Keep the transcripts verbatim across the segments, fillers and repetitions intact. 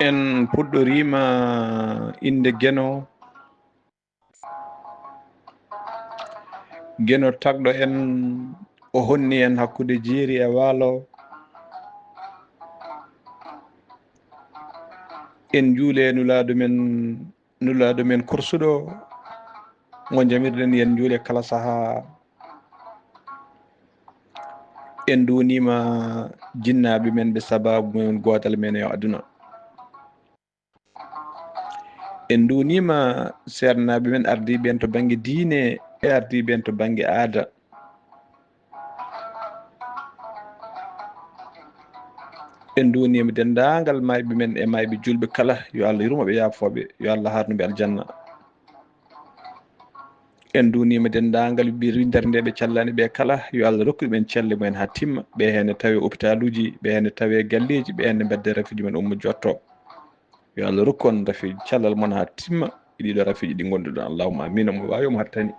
En puɗɗoriima innde Geno. Geno tagɗo en, o honni en hakkunde jeeri e waalo. En njuule nulaaɗo men, nulaaɗo men korsuɗo, mo njamirɗen, yen njuule kala sahaa. En nduuniima jinnaaɓe men ɓe sabaabu men gootal men e aduna. En nduuniima seernaaɓe men ardiiɓe en to bannge diine e ardiiɓe en to bannge aada. En nduuniima denndaangal maayɓe men e maayɓe juulɓe kala, yo Allah yurmo ɓe, yaafoo ɓe, yo Allah haarnu ɓe aljanna. En nduuniima denndaangal ɓe winndere nde ɓe callani ɓe kala, yo Allah rokku ɗumen celle mumen haa timma. Ɓe heen ne tawee opitaaluuji, ɓe heen ne tawee galleeji, ɓe heen ne mbadde rafiiji men ummo jotto. Yo Allah rokku on rafi cellal mon haa timma e ɗiɗo rafiiji ɗi ngonduɗon. Allahumma amin. Omo waawi, omo hattani.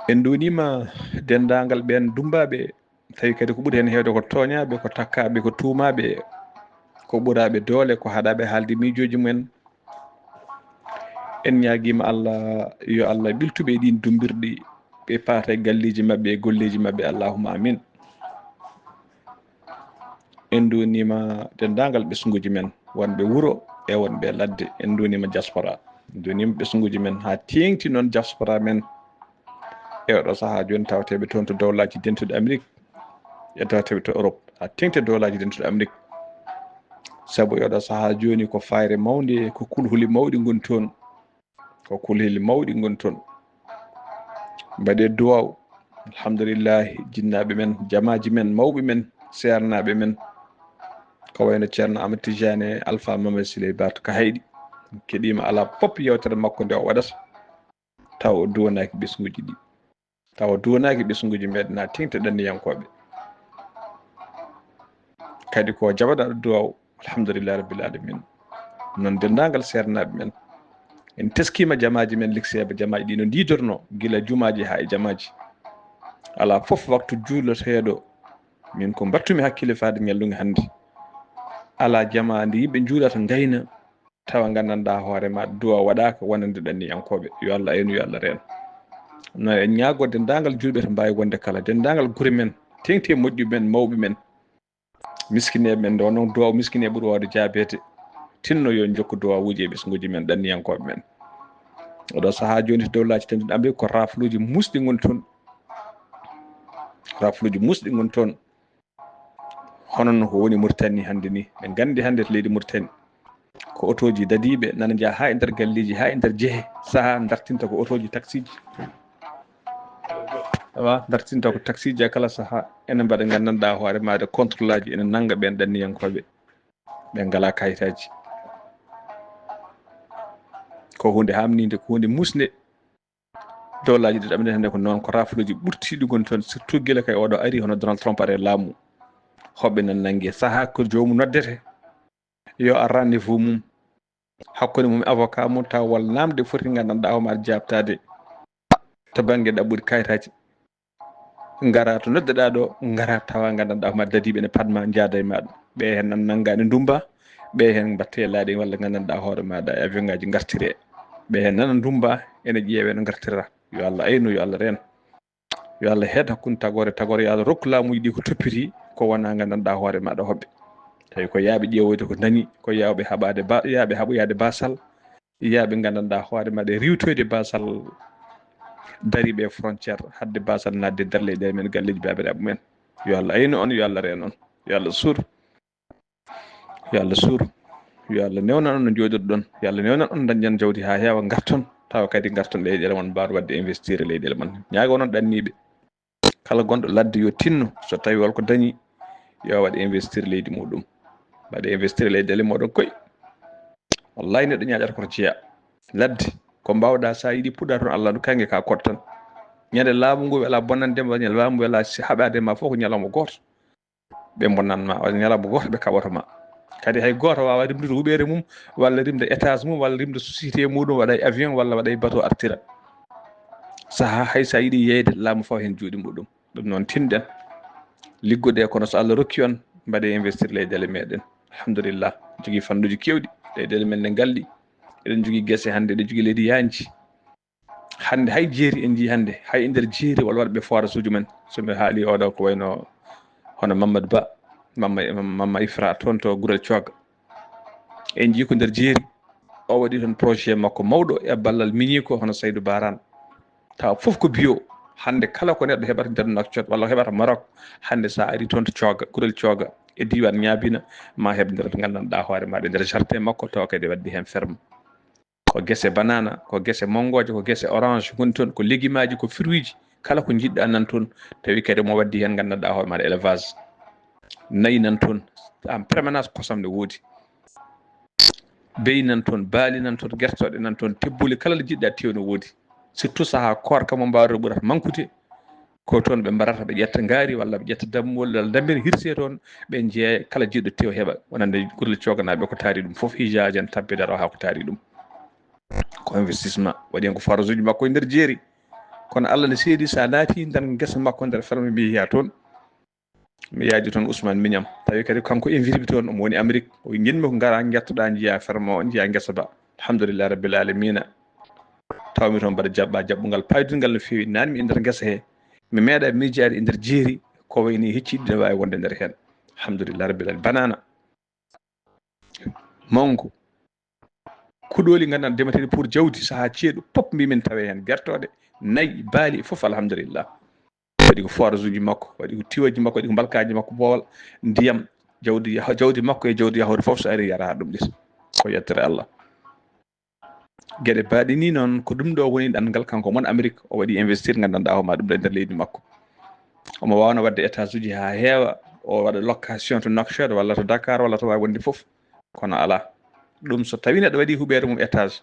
En nduuniima denndaangal ɓeen dummbaaɓe, tawi kadi ko ɓuri heen heewde ko tooñaaɓe, ko takkaaɓe, ko tuumaaɓe, ko ɓuraaɓe doole, ko haɗaaɓe haalde miijooji mumen. En ñaagiima Allah, yo Allah ɓiltu ɓe e ɗiin dummbirɗi, ɓe paata e galleeji maɓɓe e golleeji maɓɓe. Allahumma amin. En nduuniima denndaangal ɓesnguuji men, wonɓe wuro e wonɓe ladde. En nduuniima diaspora. En nduuniima ɓesnguuji men haa teeŋti noon diaspora men. E oɗo sahaa jooni tawateeɓe toon to Dowlaaji Dentuɗi Amerik, e tawateeɓe to Europe, haa teeŋti Dowlaaji Dentuɗi Amerik. Sabu e oɗo sahaa jooni ko fayre mawnde, ko kulhuli mawɗi ngoni toon. Ko kulhuli mawɗi ngoni toon. Mbaɗee duwaaw. Alhamdulillahi, jinnaaɓe men, jamaaji men, mawɓe men, seernaaɓe men. Ko wayno Ceerno Amadou Tidiane, Alpha Mamadou Siley Barth ka Hayɗi. Keɗiima alaa fof yeewtere makko nde o waɗata, taw o duwanaaki ɓesnguuji ɗi. Tawa duwanaaki ɓesnguuji meɗen haa teeŋti ɗanniyankooɓe. Kadi ko jaɓaɗaaɗo duwaaw, alhamdulillahi rabbil alamin. Noon denndaangal seernaaɓe men. En teskiima jamaaji men, likseeɓe jamaaji ɗi no ndiidornoo, gila jumaaji haa e jamaaji. Alaa fof waktu juuloteeɗo, min ko mbaɗtumi hakkille faade ñallunge hannde. Alaa jamaa nde yimɓe njuulata ngayna, tawa nganndanɗaa hoore ma duwaaw waɗaaka wonande ɗanniyankooɓe. Yo Allah aynu, yo Allah reen. No en ñaagoo denndaangal juulɓe to mbaawi wonde kala, denndaangal gure men, teeŋti e moƴƴu men, mawɓe men, miskineeɓe men, nde wonnoo duwaaw miskineeɓe ɓuri waawde jaabeede, tinno yo njokku duwaawuuji e ɓesnguuji men, ɗanniyankooɓe men. Oɗo sahaa jooni to Dowlaaji Dentuɗi Amerik ko rafluuji muusɗi ngoni toon. Rafluuji muusɗi ngoni toon. Hono no ko woni Mauritanie hannde ni, en nganndi hannde to leydi Mauritanie, ko otooji dadiiɓe nana njaha haa e nder galleeji, haa e nder jehe, sahaa dartinta ko otooji taksiiji. Awa, dartinta ko taksiiji e kala sahaa, ene mbaɗa nganndanɗaa hoore maade contrôle aji, ene nannga ɓeen ɗanniyankooɓe, ɓe ngalaa kayitaaji. Ko huunde haamniinde, ko huunde muusnde. Dowlaaji ɗi ɗaɓɓirta hannde ko noon, ko rafluuji ɓurtiiɗi ngoni toon, surtout gila kay oɗo ari, hono Donald Trump ari e laamu. Hoɓɓe nan nanngi sahaa ko joomum noddete, yo ar rendez-vous mum, hakkunde mum e avocat mum, tawa walla naamnde foti nganndanɗaa homo ar jaabtaade to bannge ɗaɓɓude kayitaaji. Ngara to noddeɗaa ɗo, ngara tawa nganndanɗaa homo ar dadiiɓe ne padma, njaada e maaɗa. Ɓe heen nan nanngaani ndummba, ɓe heen mbatte laaɗe walla nganndanɗaa hoore maaɗa e avion ngaaji ngartire. Ɓe heen nana ndummba, ene ƴeewe no ngartira. Yo Allah aynu, yo Allah reen. Yo Allah heed hakkunde tagoore, tagoore, yo Allah rokku laamuuji ɗi ko toppiti, ko wonaa nganndanɗaa hoore maaɗa hoɓɓe. Tawi ko yaaɓe ƴeewoyde ko dañi, ko yaaɓe haɓaade ba-, yaaɓe haɓoyaade basal, yaaɓe nganndanɗaa hoore maɓɓe riiwtoyde basal dariiɓe e frontière, haɗde basal naatde nder leyɗeele men, galleeji baabiraaɓe men. Yo Allah aynu on, yo Allah reen on, yo Allah suur. Yo Allah suur. Yo Allah newnan on no njooɗirɗon. Yo Allah newnan on, dañɗon jawdi haa heewa, ngarton. Tawa kadi ngarton leyɗeele mon, mbaawa waɗde investir e leyɗeele mon. Ñaago noon ɗanniiɓe. Kala gonɗo ladde yo tinno, so tawi won ko dañi, yo waɗ investir leydi muɗum. Mbaɗe investir leyɗeele moɗon koy. Wallahi neɗɗo ñaaƴata koto jeya. Ladde, ko mbaawɗaa, so a yiɗi puɗɗaa toon, Allah no kaŋŋe ka koɗ tan. Ñande laamu ngu welaa bonnande ma, ñande laamu welaa si haɓaade ma fof ko ñalawma gooto. Ɓe mbonnan ma, walla ñalawma gooto ɓe kaɓoto ma. Kadi hay gooto waawaa rimdude huɓeere mum, walla rimde étage mum, walla rimde société muɗum, waɗa e avion walla waɗa e bateau artira. Sahaa hay so a yiɗi yeeyde, laamu fof heen juuɗe muɗum. Ɗum noon, tinɗen, liggoɗe, kono so Allah rokki on, mbaɗe investir leyɗeele meɗen. Alhamdulillah, jogii fannuuji keewɗi, leyɗeele men ne ngalɗi. Eɗen jogii gese hannde, eɗen jogii leydi yaanji. Hannde hay jeeri en njii hannde, hay e nder jeeri walla waɗɓe forage uji men. So mi haali oɗo ko wayno hono Mamadou Ba, Mamma, Mamma Ifra toon to Gurel Cooga. En njii ko nder jeeri, o waɗi toon projet makko mawɗo e ballal miñiiko hono Saydou Barane. Tawa fof ko bio. Hannde kala ko neɗɗo heɓata nder Nouakchott walla ko heɓata Maroc, hannde so a ari toon to Cooga, Gurel Cooga, e diiwaan Ñaabina, ma heɓ nder nganndanɗaa hoore maaɗa, nder jardin makko, tawa kadi waddi heen ferme. Ko gese banana, ko gese mangooje, ko gese orange ngoni toon, ko legimaaji, ko fruitji, kala ko njiɗɗaa nan toon, tawi kadi mo waddi heen nganndanɗaa hoore maaɗa élevage. Nayi nan toon, en permanence kosam ne woodi. Beyi nan toon, baali nan toon, gertooɗe nan toon, tebbuli kala ɗo njiɗɗaa teew ne woodi. Surtout sahaa koorka mo mbaawata ɓurata mankude, ko toon ɓe mbarata, ɓe ƴetta ngaari walla ɓe ƴetta dammuwol walla dambere, hirse toon, ɓe njeeya, kala jiɗɗo teew heɓa. Wonande Gurel Cooganaaɓe ko taari ɗum fof, hijaaji en tampinara haa ko taari ɗum. Ko investissement. Waɗi heen ko forage uji makko e nder jeeri. Kono Allah ne seedi, so a naati nder ngesa makko, nder ferme mbiyaa toon. Mi yaaji toon Ousmane Mignam. Tawi kadi kanko invité mi toon, omo woni Amérique. O wi, "Njiɗmi ko ngaraa, njettoɗaa, njiyaa ferme o, njiyaa ngesa ba." Alhamdulillah Rabbil Alamina. Tawmi toon mbaɗa jaɓɓa jaɓɓungal paydungal no feewi. Naanmi e nder ngesa he. Mi meeɗaa miijaade e nder jeeri, ko wayni hecci ɗiɗi ne waawi wonde nder heen. Alhamdulillah Rabbil Alamina. Banana. Mango. Kuɗooli nganndanɗaa ndemeteeɗi pour jawdi, sahaa ceeɗu, pop mbimin tawe heen. Gertooɗe, nayi, baali, fof alhamdulillah. Waɗi ko forage uji makko, waɗi ko tiwaaji makko, waɗi ko mbalkaaji makko, boowal, ndiyam, jawdi yaho-, jawdi makko e jawdi yahooɗi fof so ari yara haa ɗum ɗis. Ko yettere Allah. Geɗe baaɗe ni noon, ko ɗum ɗo woni ɗanngal kanko mon Amérique, o waɗi investir nganndanɗaa hoore ma ɗum ɗo e nder leydi makko. Omo waawno waɗde étage uji haa heewa, o waɗa location to Nouakchott walla to Dakar walla to waawi wonde fof. Kono alaa. Ɗum so tawii neɗɗo waɗi huɓeere mum étage,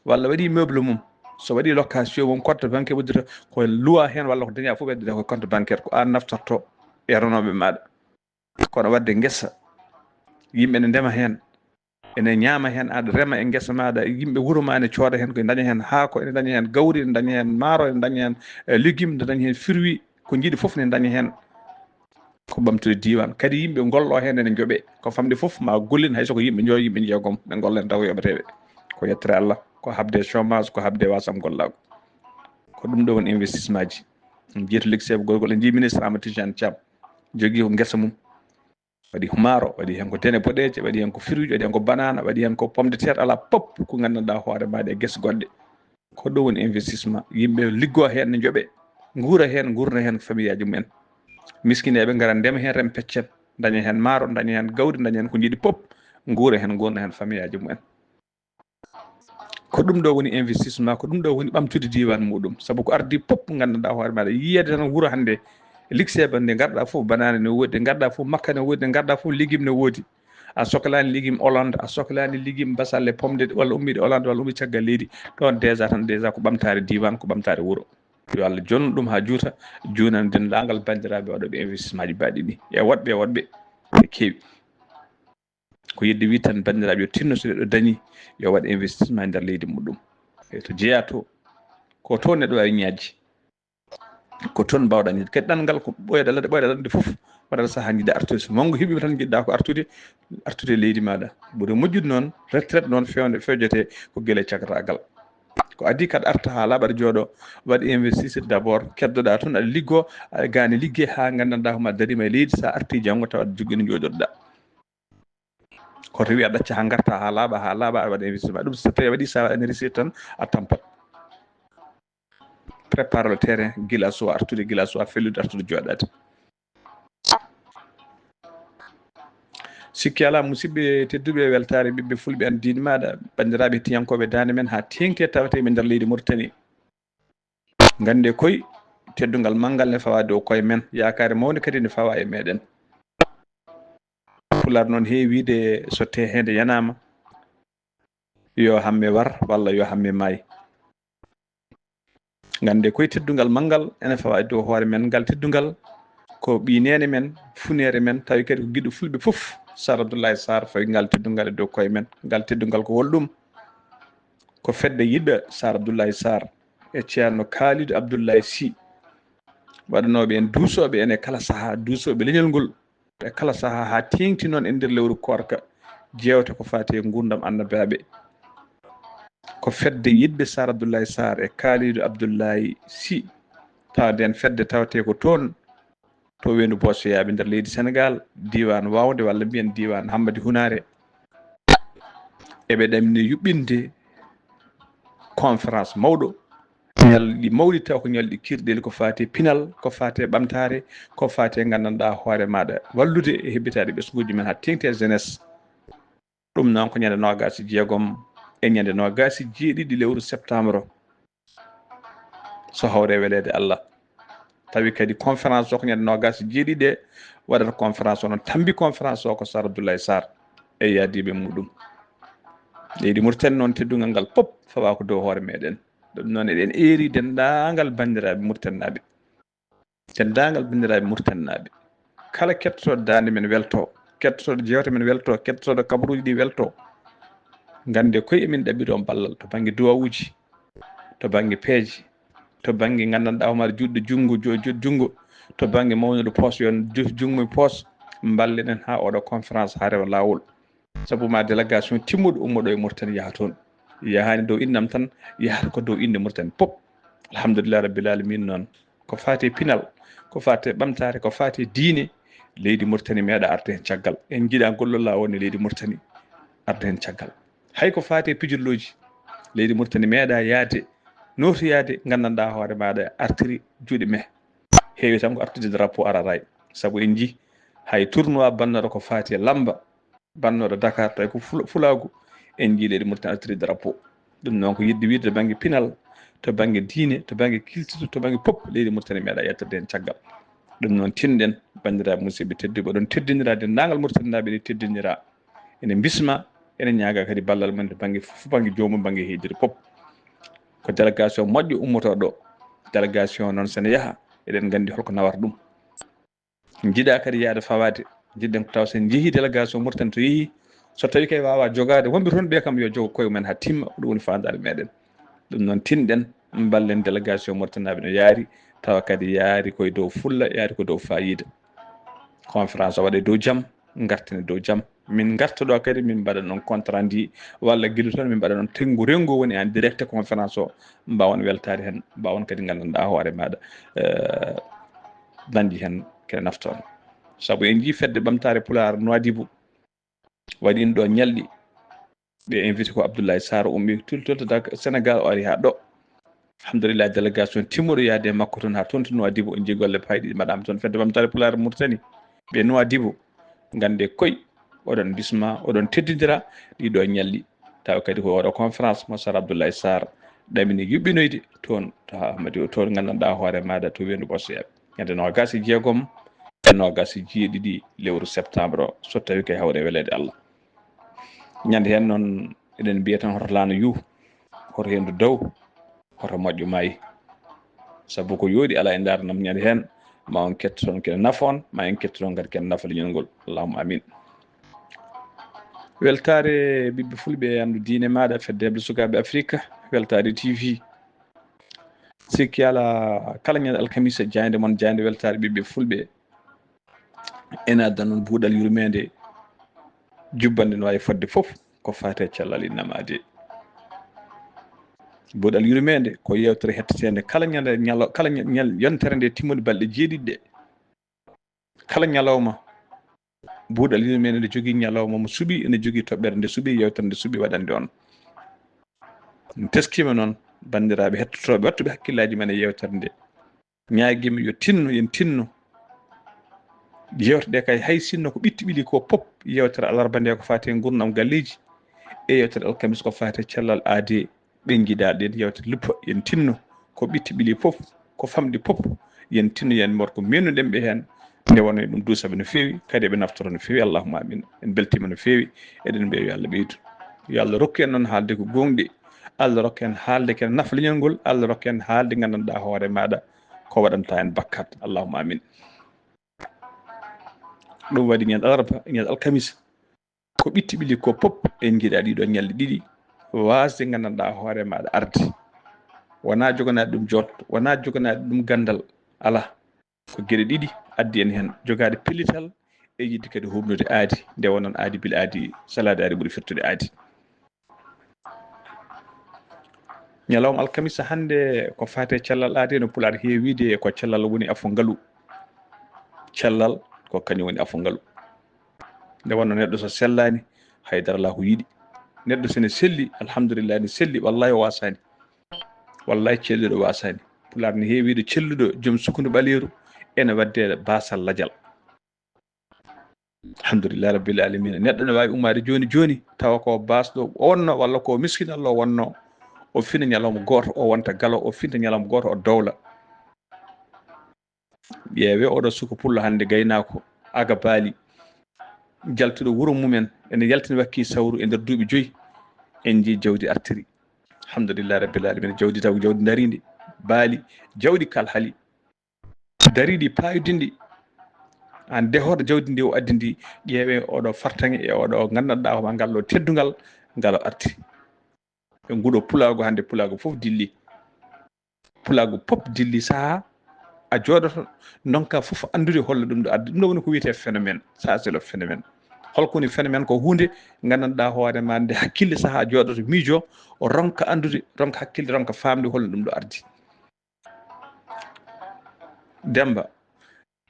walla waɗi meuble mum, so waɗi location mum, compte bancaire uddita ko luwa heen walla ko daña fof ɓeddata ko compte bancaire, ko aan naftorto e renooɓe maaɗa. Kono waɗde ngesa, yimɓe ne ndema heen, ene ñaama heen, aɗa rema e ngesa maaɗa, yimɓe wuro ma ne cooda heen, ko daña heen haako, ene daña heen gawri, ene daña heen maaro, ene daña heen, eh, légume, ene daña heen fruit, ko njiɗi fof ne daña heen. Ko ɓamtude diiwaan. Kadi yimɓe ngollo heen ene njoɓe. Ko famɗi fof ma gollin, hay so ko yimɓe njoyo, yimɓe jeegom, ɓe ngolla heen taw ko yoɓeteeɓe. Ko yettere Allah, ko haɓde chômage, ko haɓde wasam gollaagu. Ko ɗum ɗo woni investissement ji. En njiyii to Luxembourg, en njii ministre Amadou Tidiane Thiam, jogii ko ngesa mum. Waɗi maaro, waɗi heen ko dene boɗeeje, waɗi heen ko fruit, waɗi heen ko banana, waɗi heen ko pomme de terre, alaa pop ko nganndanɗaa hoore maaɗa e gese goɗɗe. Ko ɗum woni investissement. Yimɓe liggoo heen, ne njoɓe, nguura heen, nguurna heen famiyaaji mumen. Miskineeɓe ngara ndema heen, rem peccen, daña heen maaro, daña heen gawri, daña heen ko njiɗi pop, nguura heen, nguurna heen famiyaaji mumen. Ko ɗum ɗo woni investissement, ko ɗum ɗo woni ɓamtude diiwaan muɗum. Sabu ko ardi pop nganndanɗaa hoore maaɗa, yiyeede tan wuro hannde, Luxembourg nde ngarɗaa fof, banane ne woodi, nde ngarɗaa fof, makka ne woodi, nde ngarɗaa fof, légume ne woodi. A soklaani légume Hollande, a soklaani légume basalle, pomme de terre, walla ummiiɗo Hollande, walla ummiiɗo caggal leydi. Ɗoon déjà tan, déjà ko ɓamtaare diiwaan, ko ɓamtaare wuro. Yo Allah juutnu ɗum haa juuta, juutnana denndaangal banndiraaɓe waɗooɓe investissement ji baaɗi ni. E woɗɓe, e woɗɓe, ɓe keewi. Ko yiɗde wiide tan, banndiraaɓe, yo tinno so neɗɗo dañi, yo waɗ investissement e nder leydi muɗum. E to jeyaa to, ko to neɗɗo waawi ñaajde. Ko toon mbaawɗaa ñaajde. Kadi ɗanngal ko ɓooyɗaa lanɗe, ɓooyɗaa lanɗe fof, waɗata sahaa njiɗɗaa artude. So manngu heɓiima tan, njiɗɗaa ko artude, artude e leydi maaɗa. Ɓuri moƴƴude noon, retraite noon, fewde, fewjete ko gila caggataagal. Ko adii kadi arta haa laaɓa, aɗa jooɗoo, waɗ investir d'abord, keddoɗaa toon, aɗa liggoo, aɗa gaani liggey haa nganndanɗaa ko ma dariima e leydi, so a artii janngo tawa aɗa jogii no njooɗorɗaa. Ko rewi a ɗacca haa ngarta haa laaɓa, haa laaɓa, aɗa waɗa investissement. Ɗum so tawi a waɗi, so a waɗani recette tan, a tampat. Prépare le terrain, gila suwa artude, gila suwa fellude, artude jooɗaade. Sikki alaa, musidɓe tedduɓe, weltaare ɓiɓɓe fulɓe, an diine maaɗa, banndiraaɓe hettiyankooɓe Daande Men, haa teeŋti e tawetee men nder leydi Mauritanie. Nganndee koy, teddungal manngal ne fawaa dow koye men, yaakaare mawnde kadi ne fawaa e meɗen. Pulaar noon heewi wiide, so teheende yanaama, yo hamme war walla yo hamme maay. Nganndee koy, teddungal manngal ene fawaa e dow hoore men. Ngal teddungal ko ɓii neene men, funeere men, tawi kadi ko giɗo fulɓe fof. Sar Abdoulaye Sarr fawi ngal teddungal e dow koye men. Ngal teddungal ko holɗum? Ko fedde yiɗɓe Sar Abdoulaye Sarr e Ceerno Kaalidou Abdoulaye Sy, waɗanooɓe en duusooɓe en e kala sahaa, duusooɓe leñol ngol e kala sahaa, haa teeŋti noon e nder lewru koorka, jeewte ko faati e nguurndam annabaaɓe. Ko fedde yiɗɓe Sar Abdoulaye Sarr e Kaalidou Abdoulaye Sy, tawa nden fedde tawetee ko toon to Weendu Boosoyaaɓe nder leydi Senegaal, diiwaan Waawde walla mbiyen diiwaan Hammadi Hunaare. Eɓe ɗamini yuɓɓinde conférence mawɗo, ñalɗi mawɗi taw ko ñalɗi kirɗeli, ko faati e pinal, ko faati e ɓamtaare, ko faati e nganndanɗaa hoore maaɗa, wallude e heɓitaade ɓesnguuji men haa teeŋti e jeunesse. Ɗum noon ko ñande noogaas e jeegom e ñande noogaas e jeeɗiɗi lewru septembre, so hawre weleede Allah. Tawi kadi conférence o ko ñande noogaas e jeeɗiɗi e waɗata conférence o, noon tambi conférence o ko Sar Abdoulaye Sarr e yaadiiɓe muɗum. Leydi Mauritanie noon, teddungal ngal pop fawa ko dow hoore meɗen. Ɗum noon eɗen eeri denndaangal banndiraaɓe Mauritanie naaɓe. Denndaangal banndiraaɓe Mauritanie naaɓe, kala kettotooɗo daande men welto, kettotooɗo jeewte men welto, kettotooɗo kabaruuji ɗi welto, nganndee koye emin ɗaɓɓiri on ballal to bannge duwawuuji, to bannge peeje, to bannge nganndanɗaa homaade juɗɗo junngo, jo-, jo-, junngo, to bannge mawnude poos, yo on ju-, junngo e poos, mballen en haa oɗo conférence haa rewa laawol. Sabu ma délégation timmuɗo ummoɗo e Mauritanie yaha toon. Yahaani dow innam tan, yahata ko dow innde Mauritanie pop. Alhamdulillah Rabbil Alamin noon. Ko faati e pinal, ko faati e ɓamtaare, ko faati e diine, leydi Mauritanie meeɗa arde heen caggal. En njiɗaa gollol laawol ne leydi Mauritanie arde heen caggal. Hay ko faati e pijirlooji, leydi Mauritanie meeɗa yaade, nootoyaade, nganndanɗaa hoore maaɗa artiri juuɗe meh. Heewi tan ko artude drapeau araray. Sabu en njii hay tournoi bannooɗo ko faati e lamba, bannooɗo Dakar, tawi ko fula-, fulaagu, en njii leydi Mauritanie artiri drapeau. Ɗum noon ko yiɗde wiide to bannge pinal, to bannge diine, to bannge culture, to bannge pop, leydi Mauritanie meeɗa yettude heen caggal. Ɗum noon tinɗen, banndiraaɓe musidɓe tedduɓe, oɗon teddindiraa, denndaangal Mauritanie naaɓe ene teddindiraa, ene mbisma, ene ñaaga kadi ballal mum to bannge fof, bannge joomum, bannge heediri pop. Ko délégation moƴƴo ummotoo ɗo. Délégation noon so ene yaha, eɗen nganndi holko nawata ɗum. Njiɗaa kadi yahde fawaade. Njiɗɗen ko taw so en njehii délégation Mauritanie to yehi, so tawii kay waawaa jogaade wonɓe toon ɓe kam yo jogo koye mumen haa timma, ko ɗum woni faandaare meɗen. Ɗum noon tinɗen, mballen délégation Mauritanie naaɓe no yaari, tawa kadi yaari koye dow fulla, yaari ko dow faayiida. Conférence o waɗe dow jam, ngartene dow jam. Min ngarta ɗo kadi, min mbaɗa noon compte rendu, walla gila toon min mbaɗa noon tenngu rengu woni en direct conférence o, mbaawon weltaade heen, mbaawon kadi nganndanɗaa hoore maaɗa, eh, dañde heen kene naftoon. Sabu en njii fedde ɓamtaare Pulaar Nouadhibou waɗi ɗo ñalɗi. Ɓe invité ko Abdoulaye Sarr, ummi tultol to Dak-, Sénégal, o ari haa ɗo. Alhamdulillah, délégation timmuɗo yaade e makko toon haa toon to Nouadhibou, o njii golle payɗe ɗe mbaɗaama toon. Fedde ɓamtaare Pulaar Mauritanie, ɓe Nouadhibou, nganndee koye, oɗon mbisma, oɗon teddindira ɗii ɗo ñalɗi. Tawa kadi ko oɗo conférence mo Sar Abdoulaye Sarr ɗamini yuɓɓinoyde toon to Hammadi, toon nganndanɗaa hoore maaɗa to Weendu Boosoyaaɓe. Ñande noogaas e jeegom e noogaas e jeeɗiɗi lewru septembre o, so tawii ko e hawre weleede Allah. Ñande heen noon, eɗen mbiya tan hoto laana yuu, hoto henndu daw, hoto moƴƴo maayi. Sabu ko yooɗi alaa e ndaarnam ñande heen, ma on ketto toon kene nafa on, ma en ketto toon kadi kene nafa leñol ngol. Allahumma amin. Weltaare ɓiɓɓe fulɓe e anndu diine maaɗa, fedde heɓde sukaaɓe Afrika, Weltaare T V. Sikki alaa, kala ñande alkamisa, jaaynde mon, jaaynde weltaare ɓiɓɓe fulɓe. Ene adda noon buuɗal yurmeende, jubbannde no waawi fodde fof, ko faati e cellal innama aade. Buuɗal yurmeende ko yeewtere hetteteende kala ñande ñalo-, kala ña-, ñal-, yontere nde timmude balɗe jeeɗiɗi ɗe. Kala ñalawma, buuɗal yurmeende ene jogii ñalawma mo suɓi, ene jogii toɓɓere nde suɓi, yeewtere nde suɓi waɗande on. En teskiima noon, banndiraaɓe hettotooɓe, wattuɓe hakkillaaji men e yeewtere nde. Ñaagiimi yo tinno, yen tinno. Yeewtere ɗe kay, hay sinno ko ɓitti ɓili ko pop, yeewtere alarba nde ko faati e nguurndam galleeji, e yeewtere alkamis ko faati e cellal aade, ɓe njiɗaa ɗeen yeewtere luppa, yen tinno. Ko ɓitti ɓili pop, ko famɗi pop, yen tinno, yen mboɗ ko mennuɗen ɓe heen. Nde wonno ɗum duusaɓe no feewi, kadi eɓe naftoro no feewi. Allahumma amin. En mbeltiima no feewi, eɗen mbiya yo Allah ɓeydu. Yo Allah rokku en noon haalde ko goongɗi. Allah rokku en haalde kene nafa leñol ngol. Allah rokku en haalde nganndanɗaa hoore maaɗa ko waɗanta en bakkat. Allahumma amin. Ɗum waɗi ñande alarba, ñande alkamisa. Ko ɓitti ɓili ko pop en njiɗa ɗiɗo ñalɗi ɗiɗi waasde nganndanɗaa hoore maaɗa arde. Wonaa joganaade ɗum joot, wonaa joganaade ɗum ganndal, alaa. Ko geɗe ɗiɗi addi en heen, jogaade pellital e yiɗde kadi huuɓnude aadi, nde wonnoon aadi bila aadi, salaade aadi ɓuri firtude aadi. Ñalawma alkamisa hannde ko faati e cellal aadi, no Pulaar heewi wiyde ko cellal woni afo ngalu. Cellal ko kañum woni afo ngalu. Nde wonno neɗɗo so sellaani, haydara alaa ko yiɗi. Neɗɗo so ne selli, alhamdulillah, ne selli, wallahi o waasaani. Wallahi celluɗo waasaani. Pulaar ne heewi wiyde celluɗo, joom sukkundu ɓaleeru, ene waɗde baasal lajal. Alhamdulillah rabbil alamina. Neɗɗo ne waawi ummaade jooni jooni, tawa ko baasɗo o wonno, walla ko miskinallo o wonno. O fina ñalawma gooto, o wonta galo, o finta ñalawma gooto, o dowla. Ƴeewe oɗo suka pullo hannde, gaynaako, aga baali, jaltuɗo wuro mumen, ene yaltina wakki sawru e nder duuɓi joyi. En njii jawdi artiri. Alhamdulillah rabbil alamina. Jawdi taw ko jawdi ndariindi, baali, jawdi kalhali. Dariiɗi paayodinɗi. Aan dehooɗo jawdi ndi o addi ndi, ƴeewe oɗo fartaŋe e oɗo nganndanɗaa hooma ngal ɗo teddungal, ngal o arti. E nguɗo pulaagu hannde, pulaagu fof dilli. Pulaagu pop dilli sahaa a jooɗoto, ndonka fof anndude holla ɗum ɗo addi. Ɗum ɗo woni ko wiyetee phénomène. Ça, c'est le phénomène. Holko woni phénomène? Ko huunde nganndanɗaa hoore ma nde hakkille sahaa jooɗoto miijo, o ronka anndude, ronka hakkille, ronka faamde holla ɗum ɗo ardi. Demba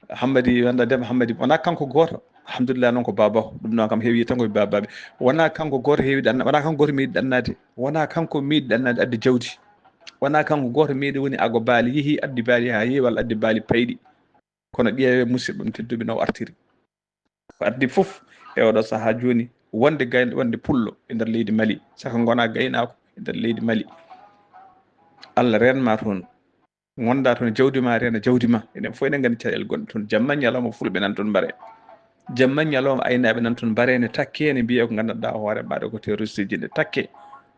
Hammadi, wonda Demba Hammadi, wonaa kanko gooto. Alhamdulillah, noon ko baaba, ɗum noon kam heewi tan ko baabaaɓe. Wonaa kanko gooto heewi ɗanna-, wonaa kanko gooto meeɗi ɗannaade. Wonaa kanko meeɗi ɗannaade addi jawdi. Wonaa kanko gooto meeɗi woni ago baali, yehi addi baali haa heewi, walla addi baali payɗi. Kono ƴeewe musidɓe am tedduɓe no o artiri. Ko addi fof e oɗo sahaa jooni, wonde gay-, wonde pullo e nder leydi Mali, saka ngonaa gaynaako e nder leydi Mali. Allah reenma toon, ngonda toon, jawdi ma reena jawdi ma. Enen fof eɗen nganndi caɗeele gonɗe toon. Jamma ñalawma fulɓe nan toon mbare. Jamma ñalawma aynaaɓe nan toon mbare, ne takke, ne mbiya ko nganndanɗaa hoore maaɗa ko terroriste ji, ne takke.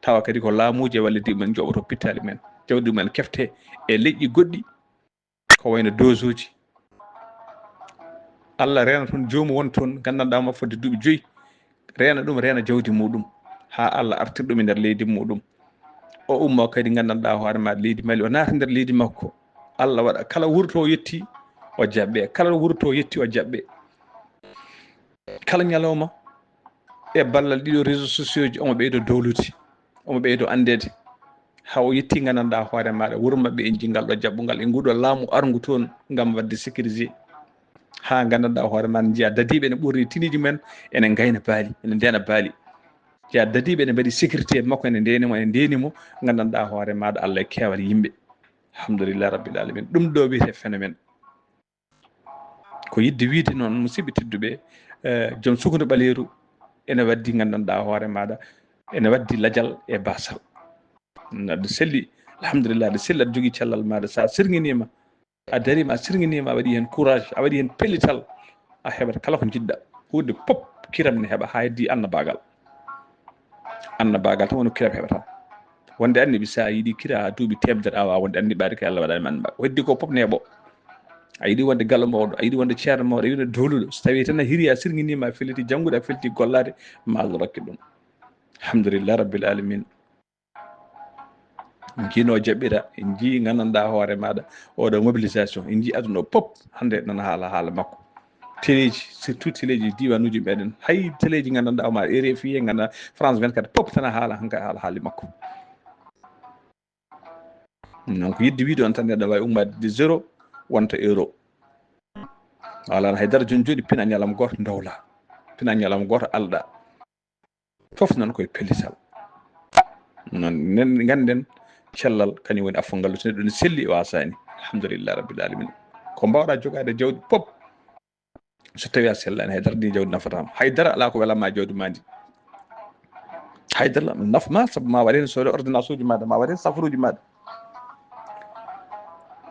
Tawa kadi ko laamuuji e wallidiiɓe men njoɓoto pittaali men. Jawdi men kefte e leƴƴi goɗɗi. Ko wayno doosuuji. Allah reena toon joomu won toon, nganndanɗaa mo fodde duuɓi joyi, reena ɗum, reena jawdi muɗum, haa Allah artir ɗum e nder leydi muɗum. O ummo kadi, nganndanɗaa hoore ma leydi Mali, o naata nder leydi makko. Allah waɗa kala wuro to o yetti, o jaɓɓe. Kala wuro to o yetti, o jaɓɓe. Kala ñalawma, e ballal ɗiɗo réseaux sociaux ji, omo ɓeydo dowlude, omo ɓeydo anndeede. Haa o yetti, nganndanɗaa hoore maaɗa, wuro maɓɓe en nji ngal ɗo jaɓɓungal e nguɗo laamu arngu toon ngam waɗde sécurisé. Haa nganndanɗaa hoore maaɗa, njiya dadiiɓe ene ɓorni tiniiji men, ene ngayna baali, ene ndeena baali. Njiya dadiiɓe ene mbaɗi sécurité makko, ene ndeeni mo, ene ndeeni mo, nganndanɗaa hoore maaɗa, Allah e keewal yimɓe. Alhamdulillah rabbil alamin. Ɗum ɗo wiyetee phénomène. Ko yiɗde wiyde noon, musidɓe tedduɓe, eh, joom sukundu ɓaleeru ene waddi, nganndanɗaa hoore maaɗa, ene waddi lajal e baasal. Aɗa selli, alhamdulillah, aɗa selli, aɗa jogii cellal maaɗa. So a sirŋiniima, a dariima, a sirŋiniima, a waɗi heen courage, a waɗi heen pellital, a heɓat kala ko njiɗɗa. Huunde pop kiram ne heɓa, haa heddi annabaagal. Annabaagal tan woni kiram heɓata. Wonde annabi, so a yiɗi kira haa duuɓi teemedere, a waawaa wonde annabi, ɓaade ko Allah waɗani ma annabaagal. Ko heddi ko pop neeɓo. A yiɗi wonde galo mawɗo, a yiɗi wonde ceerno mawɗo, a yiɗi wonde dowluɗo. So tawii tan a hiri, a sirŋiniima, a felliti janngude, a felliti gollaade, ma Allah rokku ɗum. Alhamdulillah rabbil alamin. En njii no o jaɓɓira, en njii, nganndanɗaa hoore maaɗa, oɗo mobilisation, en njii aduna o pop hannde nana haala haala makko. Teleeji, surtout teleeji diiwanuuji meɗen, hay teleeji nganndanɗaa o ma R F I, nganndanɗaa France vingt-quatre, pop tana haala, hanka haala haali makko. Donc, yiɗde wiyde on tan, neɗɗo waawi ummaade de zéro, wonta euro. Alaa hay dara, jooni jooni pina ñalawma gooto ndowla, pina ñalawma gooto alɗa. Fof noon koye pellital. Noon nen ngannden cellal kañum woni afo ngallu. So neɗɗo ne selli, waasaani. Alhamdulillah rabbil alamin. Ko mbaawɗaa jogaade jawdi pop, so tawii a sellaani, hay dara ndi jawdi nafata ma. Hay dara alaa ko welanma e jawdi ma ndi. Hay dara naf ma, sabu ma waɗ heen soode ordonnance uji maaɗa, ma waɗ heen safaruuji maaɗa.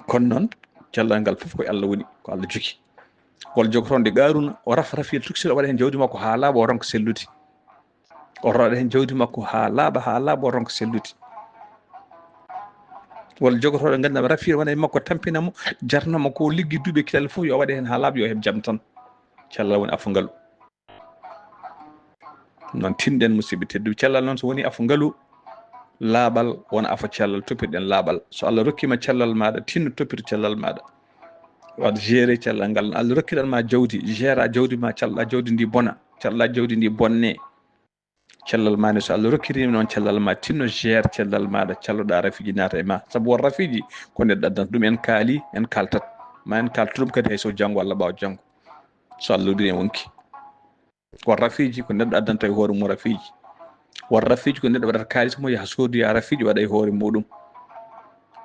Kono noon, cellal ngal fof ko e Allah woni, ko Allah jogi. Wol jogotoonde Qaaruuna, o rafa rafiyel tokosel, o waɗa heen jawdi makko haa laaɓa, o ronka sellude. O roɗa heen jawdi makko haa laaɓa, haa laaɓa, o ronka sellude. Walla jogotooɗo ngannduɗaa rafiyel wona e makko, tampina mo, jarna mo ko liggi duuɓi e kitale fof, yo waɗe heen haa laaɓa, yo heɓ jam tan. Cellal woni afo ngalu. Noon tinɗen, musidɓe tedduɓe, cellal noon so woni afo ngalu, laaɓal wona afo cellal, toppirɗen laaɓal. So Allah rokkima cellal maɗa, tinno toppito cellal maɗa. Waɗ gérer cellal ngal. Allah rokkiɗan ma jawdi, gère a jawdi ma, calɗa jawdi ndi bona, calɗa jawdi ndi bonne. Cellal ma nde, so Allah rokkirima noon cellal ma, tinno gère cellal maɗa, calloɗa rafiiji naata e ma. Sabu won rafiiji ko neɗɗo addanta ɗum, en kaali, en kaltat. Ma en kalta ɗum kadi hay so janngo walla ɓaawo janngo. So Allah udini en wonki. Won rafiiji ko neɗɗo addanta e hoore mum rafiiji. Won rafiiji ko neɗɗo waɗata kaalis mo yaha soodoya rafiiji waɗa e hoore muɗum.